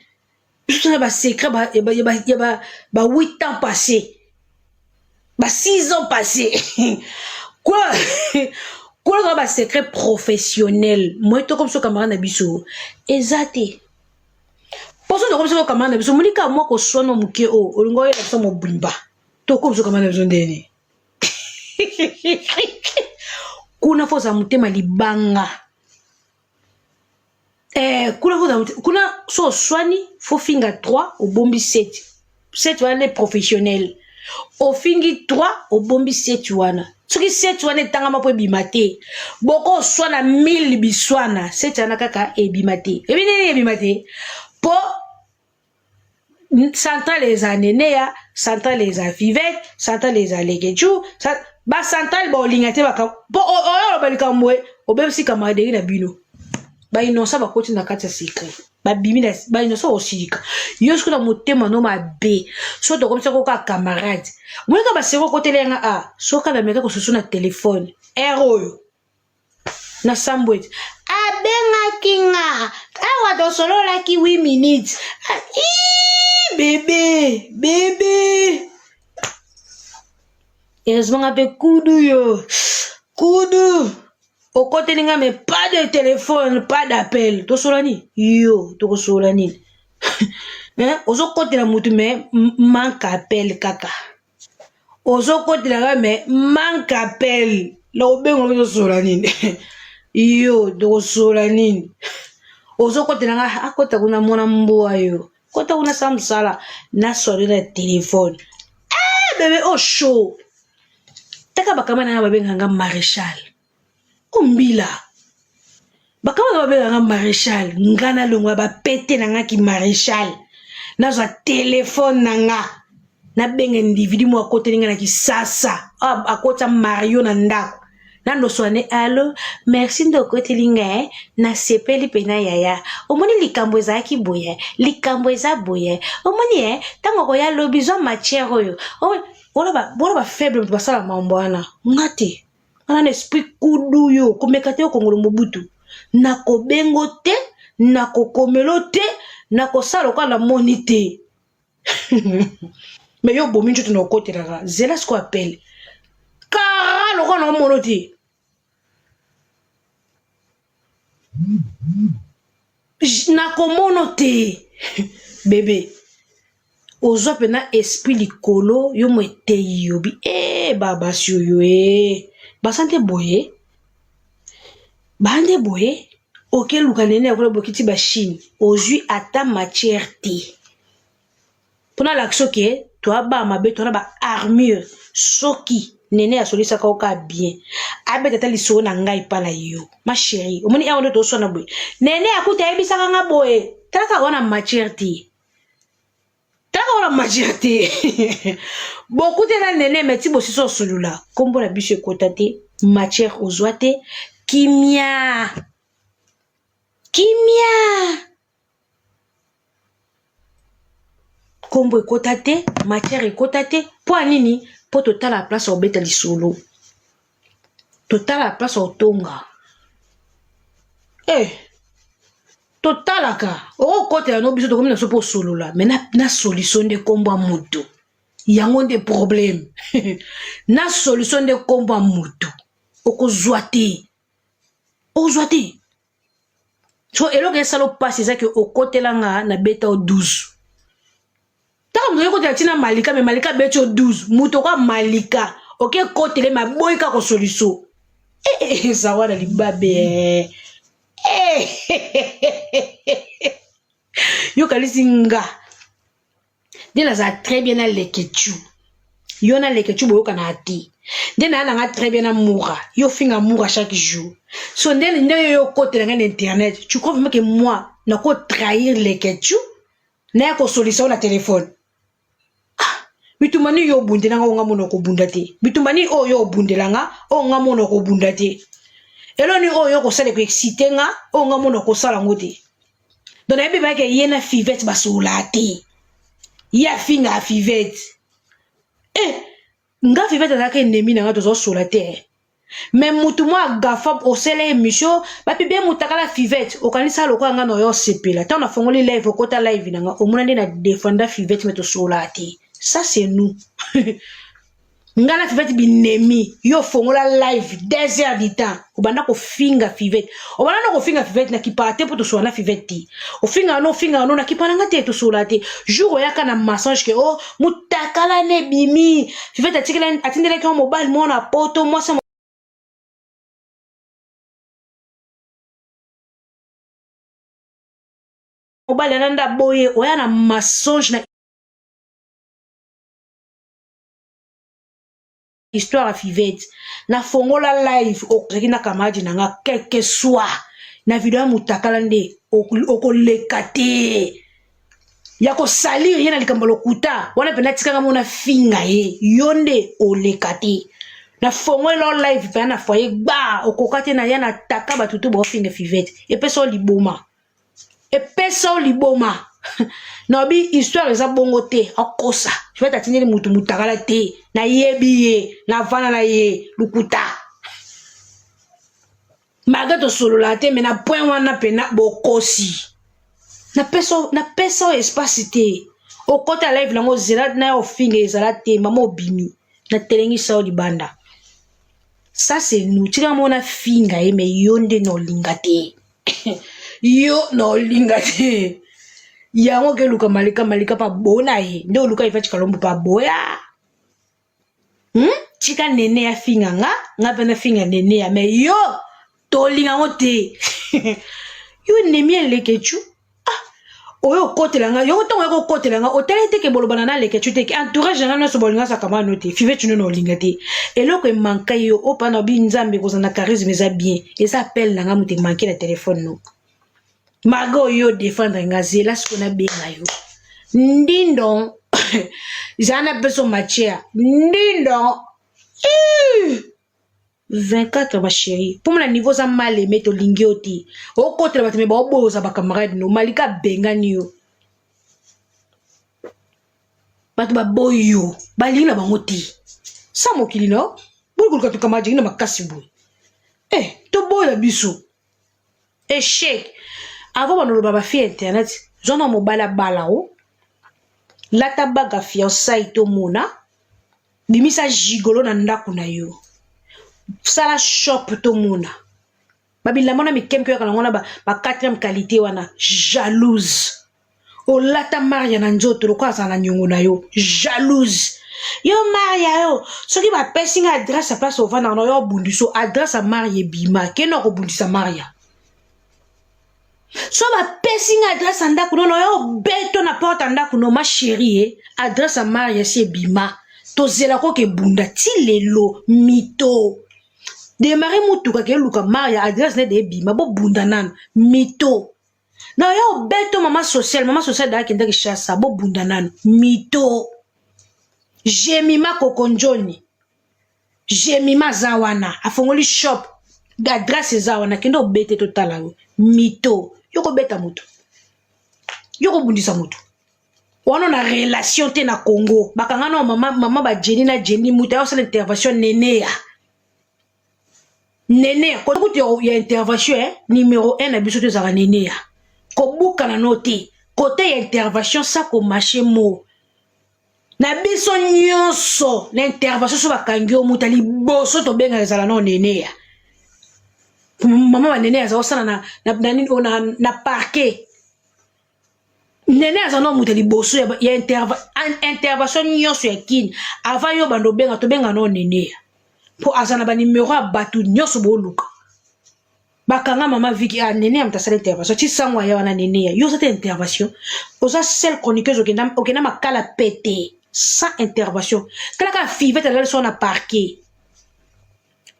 biso tona basecret ya ba 8 ans passé ba 6 ans passé kuna kuna toza basecret professionnel moye tokomisa camarade na biso eza te mposo tokomisa camarade na biso monika mwa koswana moke oyo olingi oyela biso mobimba tokomisa camarade na biso ndeni kuna fo ozala motema libanga eh, kuna fo kuna so oswani fo finga 3 obombi 7 7 wana nde professionnel ofingi 3 obombi 7 wana soki 7 wana etangama mpo ebima te boko oswana 1000 biswana 7 wana kaka ebima te ebi nini ebima te mpo centrale eza neneya centrale eza fivete centrale eza lekechu bacentrale baolinga te mpo oyo oloba likambo e obebisi camaraderie na bino bainosa bakoti na kati ya secret babimi bainosa osilika yo soki na motema no mabe so tokomisa koka camarade omonika baseko okoteli yanga a soki nameka kosusu na telefone ere oyo na sambweti abengaki nga awa tosololaki 8 minutes ah, ii, bebe bebe heureusement nga mpe kudu yo kudu okoteli nga mais pas de téléphone pas d'appel tosolola nini yo tokosolola nini ozokotela motu mais manque appel kaka ozokotela nga mais manque appel nakobenga ngo tosola nini yo tokosola nini ozokotela nga akota kuna mwana mbwa yo kota kuna sa mosala naswali na telefone eh, bebe o oh, show taka bakama na nga babenga nga maréchal ombila bakama na babengaka nga maréchal nga nalongwa bapete na nga ki maréchal nazwa telefone na nga nabenga individu moko akoteli nga na kisasa akotisa mario na ndako naloswa ne alo merci nde okoteli nga eh. nasepeli mpena yaya omoni likambo ezalaki boye likambo eza boye omoni e ntango okoya lobi zwa matière oyo wana bafaible moto basala mambo wana nga te wana na esprit kudu yo komeka te okongolo mobutu nakobengo te nakokomelo te nakosala lokola namoni te me yo obomi nzoto na okotelaka zela siko apele Kara lokola na omono te. Nakomono te. Bebe. Ozwa pena esprit likolo yo mo eteyi yo bi eh ba basi oyo eh baza nde boye ba nde boye okeluka nene yakola bokiti ba Chine ozwi ata matière te mpo nalakisa oke toa ba mabe toa na ba armure soki nene asolisaka yo kaka bien abeta ata lisolo na ngai epa na yo ma chérie omoni awa nde toswana boye nene akuta ayebisaka nga boye talaka wana matière te Taka wana magia te. Bokute na nene mais ti bosisi osulula. Kombo na biso ekota te, matière ozwa te, kimia. Kimia. Kombo ekota te, matière ekota te. Mpo ya nini? Mpo totala place ya kobeta lisolo. Totala place ya kotonga. Eh. Totalaka okokotela no biso tokomi na biso mpo osolola me na, na solution nde nkombo ya moto yango nde problème na solution nde nkombo ya moto okozwa te okozwa te so eloko esala mpasi eza ke okotela nga na beta o 12 ntango moto okotela ntina malika me malika abeti yo 12 moto okwa malika oke kotele me aboyi kaka kosoliso eh, eh, eza wana libabe eh. Eh. yo kanisi nga nde nazala très bien na lekechu yo na lekechu boyokanaka te nde naa nanga très bien na mura yo finga mura chaque jour so nde nde yo okotela ngai na internet tu crois vraiment que moi nako trahir lekechu naya kosolisa yo na telefone ah, bitumba nini yo obundela nga oyo nga mona okobunda te bitumba nini oyo yo obundela nga oyo nga mona okobunda te elo nini oyo yo okosala ekoexcite nga oyo nga mona okosala yango te donc nayebi bayeke ye na fivete basolola te ye afinga fivete eh, nga fivete azalaka ennemi na nga tozosola te mais mutu mwa agafa osala émission bapibie mutakala fivete okanisa lokola nga na oyo osepela ntango nafongoli live okota live na nga omona nde na defenda fivete me tosololaka te ça c'est nous nga na fivete binemi yo ofongola live deux heures du temps obanda kofinga fivete obanda na kofinga fivete na kipaa te mpo tosolola na fivete te ofingaka no ofingaka no na kipa na nga te tosolola te jour oyaka na mensonge ke o oh, mutakala ne ebimi fivete atindelaki yo mobali mwana poto mwasi mobali ana nda boye oya na mensonge na histoire ya fivete na fongola live ozalaki na camarade na nga quelque soit na video ya mutakala nde okoleka te ya kosalir ye na likambo lokuta wana mpenza atikanga mona finga ye yo nde oleka te na fongola live mpenza na foyer gba okoka te na ya na taka bato to baofinga fivete epesa yo liboma epesa yo liboma nabi histoire eza bongo te akosa fivete atindeli mutu mutakala te nayebi ye navanda na ye lukuta malgre tosolola te me na point wana mpena bokosi napesa oyo espace te okota live nango zela na yo ofinga ezala te mama obimi natelengisa yo libanda ça c'est nous tika mona finga ye me yo nde na olinga te yo na olinga te yango okeluka malika malika pa bona ye nde oluka ifaci kalombo pa boya hmm? tika nene afinga nga nga mpe nafinga nene ya me yo tolinga yango te yo nemi elekecu ah oyo okotela nga yo ntango oyaki okotela nga otali te ke bolobana na lekecu te ke entourage na nga nyonso bolinga sakama no te five tino na olinga te eloko emanka yo opa na obi nzambe kozala na charisme eza bien eza appel na nga moto emanke na telefone no malgre oyo odefendre nga zela siko nabenga yo ndindon zala na peso matière ndindon 24 ma chérie mpo mona niveau oza mal aimé tolingi yo te okotela bato me baoboya oza bacamarade no malika abengani yo bato baboyi yo balingi na bango te sa mokili no boyi koluka tocamarade na makasi boye eh toboya biso Echec. Avant baloloba ba fille internet, zwa na mobali abala o. Lata bague ya fiançailles tomona. Bimisa gigolo na ndako na yo. Sala shop tomona babilamba na mike mike oyaka nango na ba 4e qualité wana. Jalouse, olata Maria na nzoto lokola azala na niongo na yo. Jalouse yo Maria, yo soki bapesi nga adresse ya place ovandaka na yo, obundisa adresse ya Maria ebima, kende okobundisa Maria. So bapesi nga adresse ya ndako nono, yo obeto na porte ya ndako no. Ma chérie, ye adresse ya Maria si ebima, tozela koka ebunda ti lelo. Mito démarre mutuka, keluka Maria, adresse nede ebima, bobunda nano. Mito na yo obeto mama sociale, mama sociale da akendaki chasa, bobunda nano. Mito Jemima Kokonjoni, Jemima aza wana, afongoli shop, adresse eza wana, kende obete, totala yo. Mito yo kobeta moto, yo kobundisa moto wana na relation te na Congo. Bakanga na mama, mama bajeni na Jeni, moto ayosala intervention, Neneya, Neneya kutu ya intervention, eh? Numéro 1 na biso to ezalaka Neneya, kobukana no te kote ya intervention, sa komashe mo na biso nyonso na intervention. So bakangi yo, moto ya liboso tobengaka ezala no Neneya. Mama banene aza kosala na parquet. Nene aza no moto ya liboso ya intervention nyonso ya Kini. Avant yo bando obenga, tobenga no Neneya, mpo aza na banimero ya bato nyonso booluka. Bakanga mama Viki, ah, Nene ya moto asala intervention ti sango aya wana. Nene ya yo oza te intervention, oza seule chroniqueuse okenda makala pete sans intervention. Tala kaka Fivete, alali so na parquet,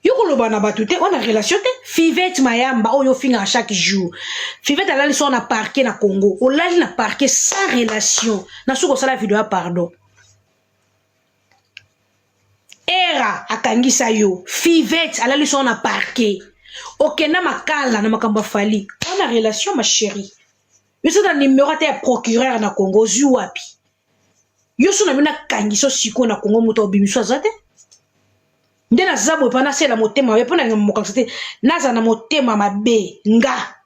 yo koloba na bato te, wana relation te. Fivete Mayamba oyo ofingaka chaque jour, Fivete alali so na parquet na Congo, olali na parquet sans relation. Na soki osala video ya pardon, era akangisa yo. Fivete alali so na parquet, okenda makala na makambo ya Fally, wana relation. Ma chérie, yo so na numero ata ya procureur na Congo ozwi wapi? Yo so na bino akangisa sikoyo na Congo, moto obimiso aza te. Nde naza boye mpa nasela motema mabe mpo na mokangisa te, naza na motema mabe nga.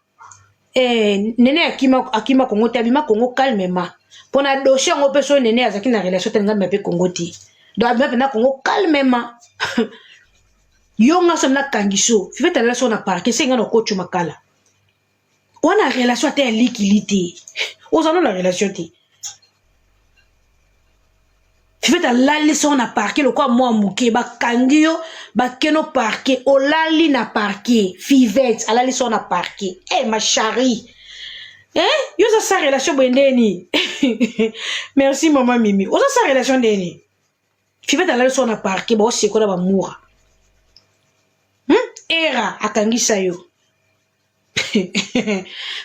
Nene akima, akima Kongo te, abima Kongo calmement mpo na dossier yango. Mpe so Nene azalaki na relation te, ngambi mpe Kongo te, donc abima mpenza Kongo calmement. Yo nga so nakangiso Fivete alela so na parquet, se nga na okotio makala wana. Relation ata ya likili te, oza no na relation te. Fivete alali so na parquet lokola mwa moke, bakangi yo, bakeno parquet, olali na parquet. Fivete alali so na parquet. Eh, ma chérie, eh, yo oza sa relation boye ndeni? Merci mama Mimi, oza sa relation ndeni? Fivete alali so na parquet, baosekola bamura, Era akangisa yo,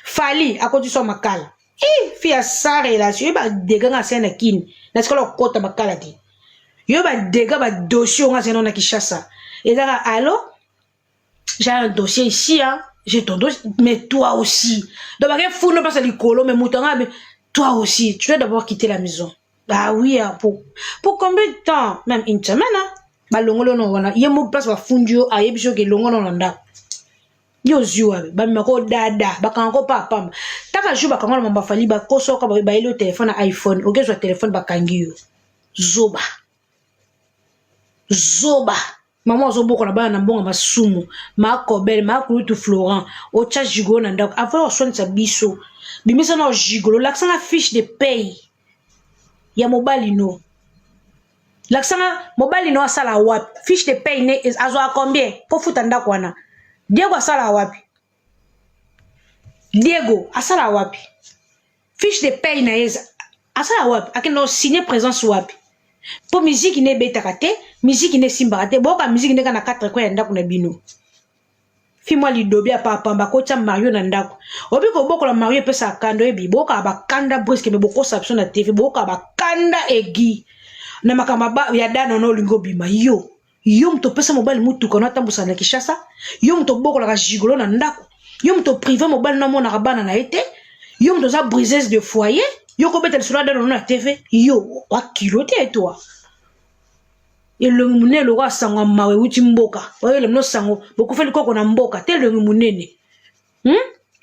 Fally akotisa makala. Eh, fi ya sa relation, yo badega nga asali na Kini, natikala kokota makala te. Yo badega badossier nga asali na Kinshasa, ezaka allo, j'ai un dossier ici, hein, j'ai ton dossier, mais toi aussi. Donc bake funo mpasa likolo, mais moto anga, toi aussi tu dois d'abord quitter la maison. Ah oui, hein, pour combien de temps? Même une semaine, hein? Balongoli ono wana, ye mo place bafundi yo, ayebi soki elongo na ndako yo ozwi wapi. Bamemaka odada, bakanga ko pa pamba taka jour bakanga na mamba Fally, bakosoka bayeli yo telefone na iPhone, okezwa telefone, bakangi yo. Zoba, zoba, mama azobokola bana na mbongo masumu. Makobele makulutu Florent, otya gigolo na ndako avant oswanisa biso, bimisa na gigolo, lakisanga fiche de paye ya mobali no, lakisanga mobali no asala wapi, fiche de paye ne azwaka combien mpo futa ndako wana. Diego asala wapi? Diego asala wapi? Fiche de paye na ye asala wapi? Akende osigne présence wapi? Mpo miziki ne ebetaka te, miziki ne esimbaka te, boyoka miziki nde kaka na quatre coin ya ndako na bino. Fi mwa lidobi ya papamba, kotia Mario na ndako, oyebi kobokola Mario epesaka kanda. Oyebi boyokaka bakanda brusque, me bokosa biso na TV, boyokaka bakanda egi na makambo ya dano na olingi obima. Yo moto opesa mobali mutuka no atambusaka na Kinshasa, yo moto obokolaka gigolo na ndako, yo moto oprive mobali no amonaka bana na ye te, yo moto oza briseuse de foyer, yo kobeta lisolo ya dano no na TV, yo wakilo te. Toi elongi monene lokola sango ya mawa ewuti mboka, oyela bino sango bokufeli koko na mboka te. Elongi monene,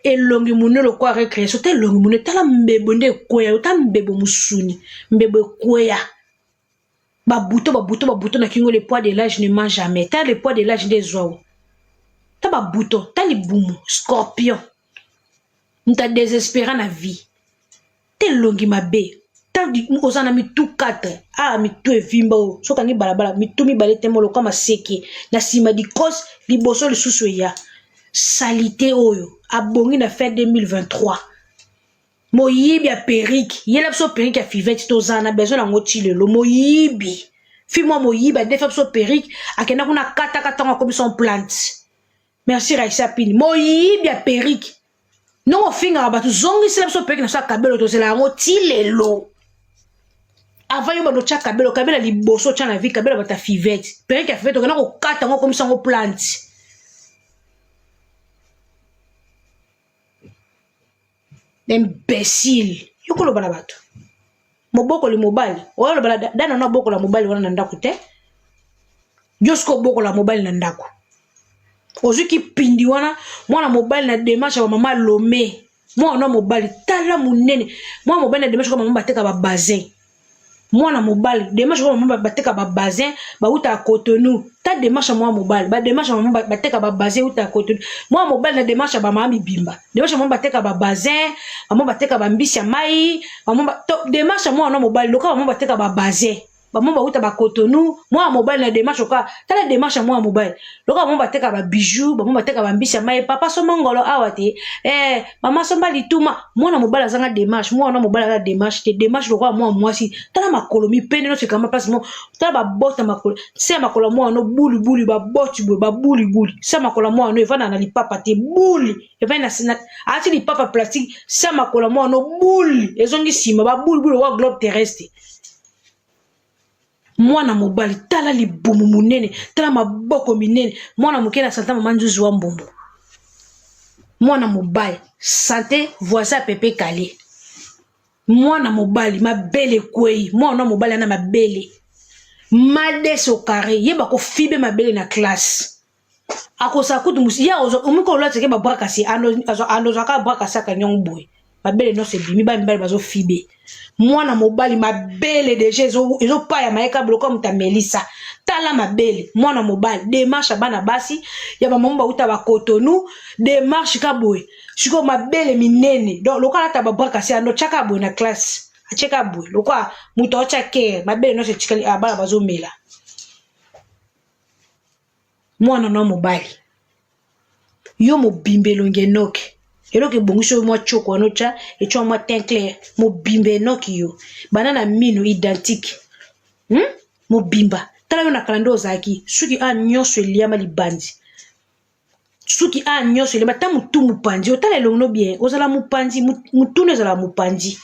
Elongi monene lokola récréation te, elongi monene, tala mbebo nde ekweya yo, ta mbebo mosuni, mbebo ekweya. Ba bouton, ba bouton, ba bouton na kingo. Le poids de l'âge ne ment jamais. Ta le poids de l'âge nde ezwa o ta ba bouton, ta libumu scorpion, moto adésespéra na vie te, elongi mabe, ta oza na mitu 4 a mitu evimba oyo soki okangi balabala, mitu mibale te, molokwa maseke na nsima, dikos liboso lisusu eya salite oyo abongi na fin 2023. Moyibi ya perruque, yela biso perruque ya Fivete, tozala na besoin yango ti lelo. Moyibi fi mwa moyibi adefa biso perruque, akenda kuna akataka ntango akomi son plante. Merci Raisa Pini. Moyibi ya perruque, ndongo ofingaka bato, zongisela biso perruque na biso ya kabelo, tozela yango ti lelo. Avant yo bando otya kabelo, kabela liboso otya na vie kabelo bato ya Fivete, perruque ya Fivete okenda kokata yango, okomisa yango plante. Imbécile, yo koloba na bato mobokoli mobali oyo oloba na dana na obokola mobali wana na ndako te. Yo soki obokola mobali na ndako, ozwi kipindi wana, mwana mobali na démarche ya bamama Lome, mwana mobali tala monene, mwana mobali na démarche kwa mama bateka babazin, mwana mobali démarche kwa mama bateka babazin bauta ya Cotonou. Ta démarche ya mwana mobali, badémarche ya mama bateka babazin euta ya Cotonou. Mwana mobali na démarche ya bamama mibimba, démarche ya mama bateka babazin, mama bateka bambisi ya mai, mama démarche ya mwana mobali loka mama bateka babazin, bamama bauta bacotonou. Mwana mobali na démarche oka, tala démarche ya mwana mobali loka bamama bateka babijou, bamama bateka bambisi ya mai, papa somba ngolo awa te, mama somba lituma. Mwana mobali azanga démarche, mwana mobali aza démarche te, démarche lokola mwana mwasi. Tala makolo mipende nyonso ekamba place mo, tala babota makolo se ya makolo ya mwana no bulibuli, baboti boye babulibuli se ya makolo ya mwana no evanda na lipapa te, buli evandi na ati lipapa plastique, se ya makolo ya mwana no buli ezongi nsima, babulibuli lokola globe terrestre. Mwana mobali tala libumu monene, tala maboko minene, mwana moke na sante mama nzuzi wa mbombo. Mwana mobali sante voisin ya pepe kale. Mwana mobali mabele ekwei, mwana mobali ana mabele madeso carré, yeba kofibe mabele na classe, akosala kutu musi ye omiki olwatike babrakasi, andozwaka brakasi akangi yango boye, mabele nyonso ebimi, bana mibali bazofibe. Mwana mobali mabele deja ezopaya mayeka biloko ya moto amelisa. Tala mabele mwana mobali, démarche ya bana basi ya bamama bauta bakotonu, démarche ka boye. Sikoyo mabele minene, donc lokola alata babrakasi, ando tiaka boye na classe, atieka boye lokola moto aotya kere, mabele nyonso etikali, bana bazomela. Mwana na mobali yo mobimba elongi enoki, eloko ebongisi oyo mwa tioko wana otya etya mwa teint clair, mobimba enoki yo bana na mino identique, Mobimba tala yo na kala nde ozalaki, suki a nyonso eliama libandi, suki a nyonso eliama, ta motu mopanzi, otala elongi no bien, ozala mopanzi, motunu ezala mopanzi,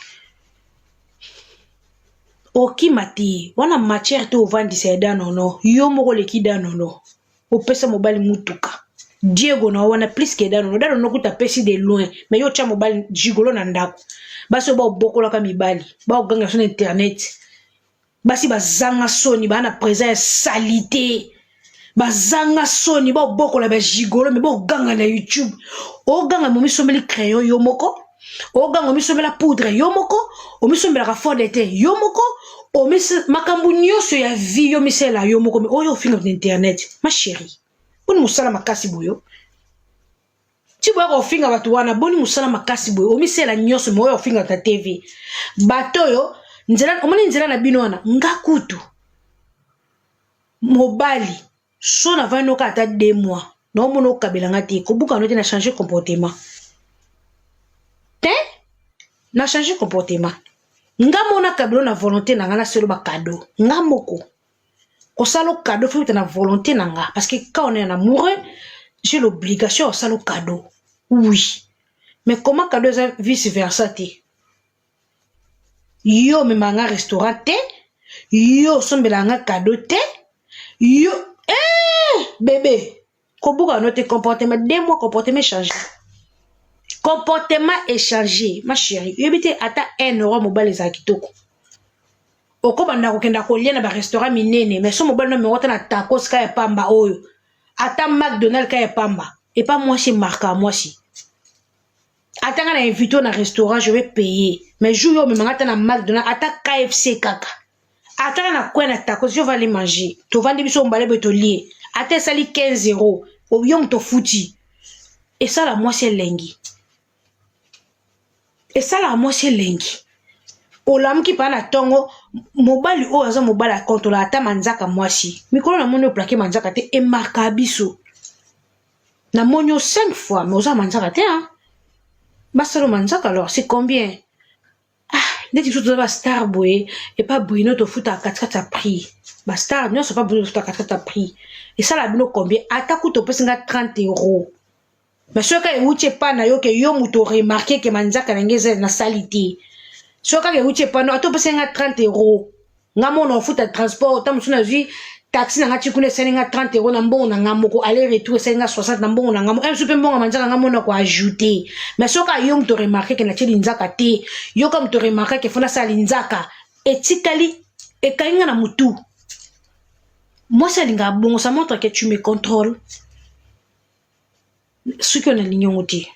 okima te wana matière te, ovandisa ya danono yo moko oleki danono, opesa mobali mutuka Diego na wana plus que danono. Danono kuta apesi de loin, mais yo otya mobali gigolo na ndako. Basi oyo baobokolaka mibali, baoganga so na internet, basi bazanga soni, baa na présent ya saleté, bazanga soni, baobokola bagigolo, me baoganga na YouTube. Oganga momisombeli crayon yo moko, oganga omisombela poudre yo moko, omisombelaka fond de teint yo moko, makambo nyonso ya vie yo misela yo moko, me oyo ofinga na internet. Ma chérie, boni mosala makasi boyo ti boya kofinga bato wana? Boni mosala makasi boye, omisela nyonso, me oyo ofinga na TV bato oyo nzela, omoni nzela na bino wana. Nga kutu mobali so navandi noka ata 2 mois, naomona okabelanga te, kobuka no te, na change comportement te, na change comportement. Nga mona kabelo na volonté na nga, naselo bacadeau nga moko, kosala cadeau faut na volonté na nga, parce que quand on est un amoureux, j'ai l'obligation ya kosala cadeau, oui. Mais comment cadeau eza vice versa te? Yo omemaka nga restaurant te, yo osombelaka nga cadeau te, yo bébé kobuka no te. Comportement 2 mois, comportement échangé, comportement échangé. Ma chérie, oyebi te ata 1 euro mobali ezala kitoko, okobanda kokenda kolia na barestaurant minene, mais so mobali no amengo ata na tacos ka ya pamba oyo, ata McDonald ka ya pamba, epa mwasi emarka mwasi. Ata nga na invité na restaurant, je vais payer, mais jour yo omemanga ata na McDonald, ata KFC kaka. Ataka na coin na tacos, je vais aller manger. Tovandi biso mbale boye tolie. Ata esali 15 euros, yo moto ofuti. Esala mwasi elengi. Esalaka mwasi elengi. Olamuki pa na ntongo, mobali oyo aza mobali akontola ata manzaka mwasi. Mikolo namoni oplake manzaka te, emarka biso. Namoni yo 5 fois, mais oza manzaka te, hein? Basala manzaka alors, c'est combien? Ah, neti biso toza bastar boye, epa Bruno tofutaka katikati ya prix. Bastar nyonso epa Bruno tofutaka katikati ya prix. Esala bino combien? Ata kutu opesi nga 30 euros. Mais soki kaka ewuti epa na yo ke yo moto oremarke ke manzaka na ngai eza nasali te. Soki kaka ewuti epa na yo, ata opesi nga 30 euros. Nga mona ofuta transport, ta mosusu nazwi taxi na nga ti kuna esali nga 30 euros na mbongo na nga moko, aller retour esali nga 60 na mbongo na nga moko, mosusu mpe mbongo ya manzaka nga mona koajoute. Mais soki yo moto remarke ke natie linzaka te, yo ka moto remarke ke fo nasala linzaka, etikali ekangi nga na motu. Mwasi alingaka bongo, ça montre que tu me contrôles. Soki oyo nalingi yango te,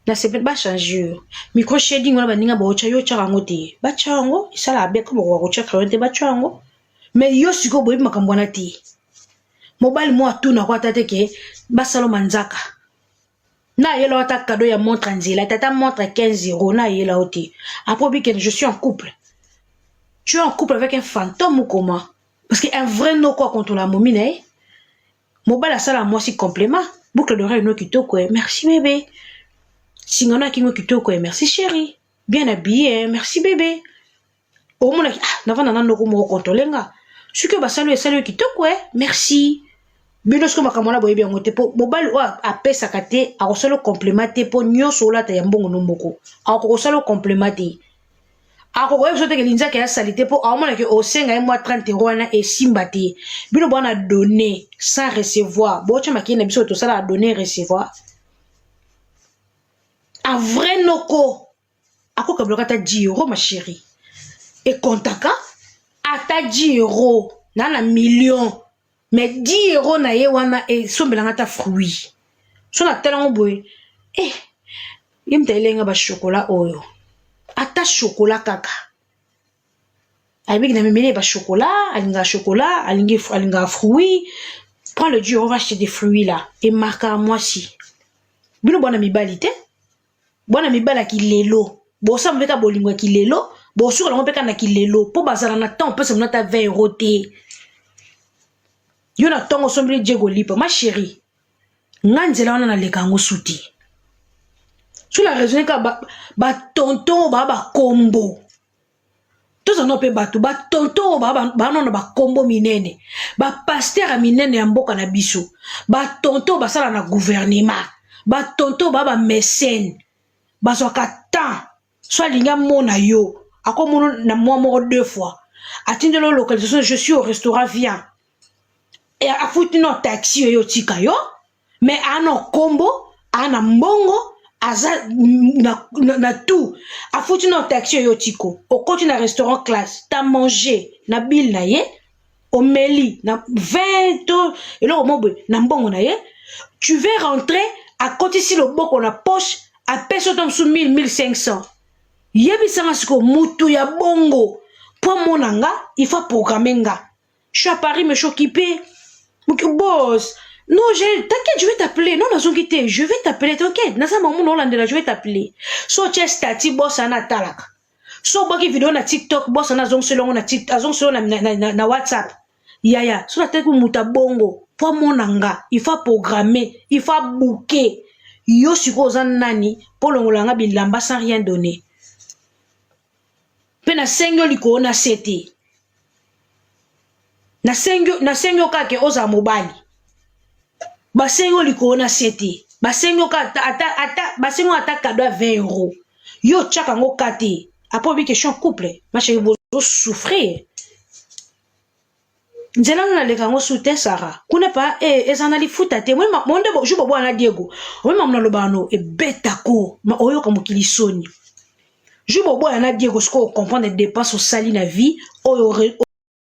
nasepeli bachange yo micro shading wana, baninga baotya yo otyaka yango te, batya yango esalaka bien ko bakoka kotya crayon te, batya yango. Mais yo sikoyo boyebi makambo wana te. Mobali mo atunako ata te ke basala manzaka, na ayela yo ata cadeau ya montre ya nzela, tata montre 15 euro na ayela yo te. Après obikende, je suis en couple. Tu es en couple avec un fantôme ou comment? Parce que un vrai noko akontola momi na ye. Mobali asala mwasi complément. Boucle d'oreille no kitoko, eh. Merci bébé. Singa no akingo kitoko, eh. Merci chéri. Bien habillé, eh. Merci bébé. Omonaki, ah, navanda na noko moko contrôle nga. Soki oyo basali oyo esali oyo kitoko, eh. Merci. Bino soki makambo wana boyebi yango te, mpo mobali oyo apesaka te akosala complément te, mpo nyonso olata ya mbongo no moko akokosala complément te, akokoyeba biso teke linzaka ya sali te, mpo aomonake osenga ye mwa 30 euro wana esimba te. Bino bwana donner sans recevoir, botya makili na biso tosalaka donner recevoir. A vrai noko akokabolaka ata 10 euro, ma chérie, ekontaka ata 10 euro na million, mais 10 euro na ye wana esombelanga ata fruit. So natala yango boye, eh, ye moto ayelenga bachocolat oyo, ata chocolat kaka ayebiki na memeli ye bachocolat, alingaka chocolat, alingaka fruit. Prends le 10 euro, va acheter des fruits là. Emarkaka mwasi. Bino bwana mibali te, bwana mibali ya kilelo, bosala mpe ka bolingo ya kilelo, bosuka nango mpe kaka na kilelo, mpo bazala na temps opesa bino ata 20 euro te. Yo na ntongo osombeli Diego lipa, ma chérie, nga nzela wana naleka yango su te. So na raisonne kaka batonton baa bakombo, tozala no mpe bato batonton oyo baa nano bakombo minene, bapaster ya minene ya mboka na biso, batonton basala na gouvernement, batonton baa bamesene, bazwaka temps. So alingi amona yo, akomona na mwa moko deux fois, atindeli yo localisation: "Je suis au restaurant, viens." E afuti no taxi oyo otika yo, mais aa na nkombo, aa na mbongo, aza na tout. Afuti no taxi oyo otiko, okoti na restaurant classe, t'as mangé na bill na ye, omeli na 20 to eloko mo boye na mbongo na ye. Tu veux rentrer, akotisi loboko na poche, apesi yo to mosusu 1000, 1500. Yebisanga sikoyo, mutu ya bongo, mpo amona nga, il faut programme nga: "Je suis à Paris, mais je suis occupé, boss." "Non, t'inquiète, je vais t'appeler." "Non, nazongi te, je vais t'appeler, t'inquiète, naza mamu na olandela, je vais t'appeler." So otie statut, boss ana atalaka. So obwaki video na TikTok, boss ana azongiseli yango na TikTok, azongiseli na WhatsApp. Yaya, so nataki moto abongo, mpo amona nga, il faut programmer, il faut abooker. Yo sikoyo oza nani mpo olongola nga bilamba sans rien donner? Mpe nasengi yo likolo na se te, nasengi yo kaka ke ozala mobali. Basengi yo likolo na se te, basengi yo kaka ata basengi yo ata cadeau ya 20 euro, yo otiaka yango ka te. Après obi question couple, ma chérie, bozosouffrir. Nzela nga naleka yango su te, Sara kuna pa e eza na lifuta te. Monde jour bobwana na Diego, omema mo nalobaka no ebetako oyoka mokili soni. Jour boboya na Diego, sikoyo ocomprendre dépense osali na vie oyo.